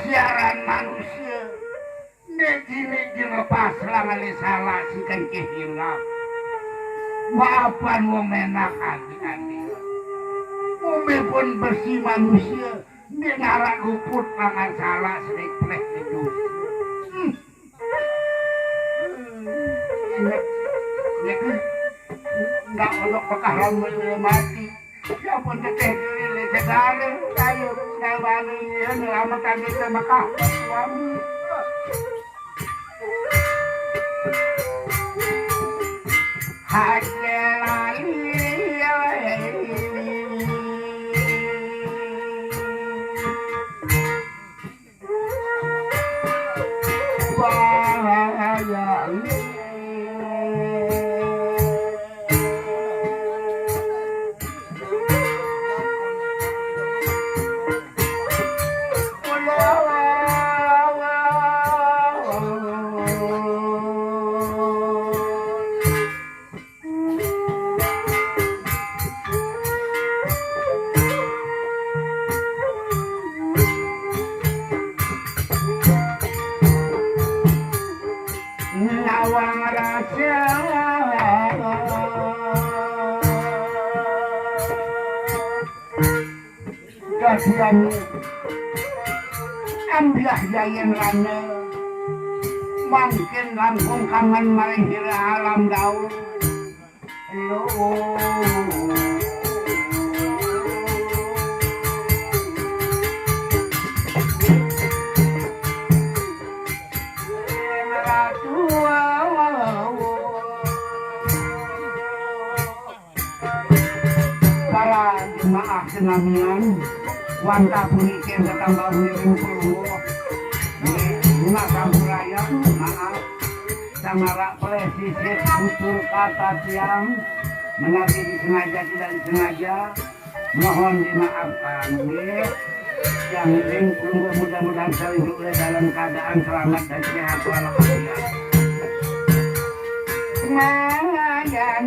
Siaran manusia, nek dini dilepas lah ngalih salah si kengkih hilang. Maafan wong enak hati-hati. Umi pun bersih manusia. Dia ngarak luput mangan salah sedek pleh itu. Hmm. Ingat, ingat, ndak onok pekaran mati. Ya pun teteh diri le segala kayu. Saya wani ya nyelamatkan kita Mekah. Suami. Haji Lali. Dianu ambiah jayen rana, mangkin langkung kangen maring sira alam daur. Lo. Ratu. Para jemaah senamian, wantah puniki ketambah ngiring pelungguh. Nggih, bunga sampurayan, maaf. Sangara plesisit tutur kata tiang, menawi disengaja tidak disengaja, mohon dimaafkan, nggih. Yang penting pelungguh mudah-mudahan selalu oleh dalam keadaan selamat dan sehat walafiat. Semangat.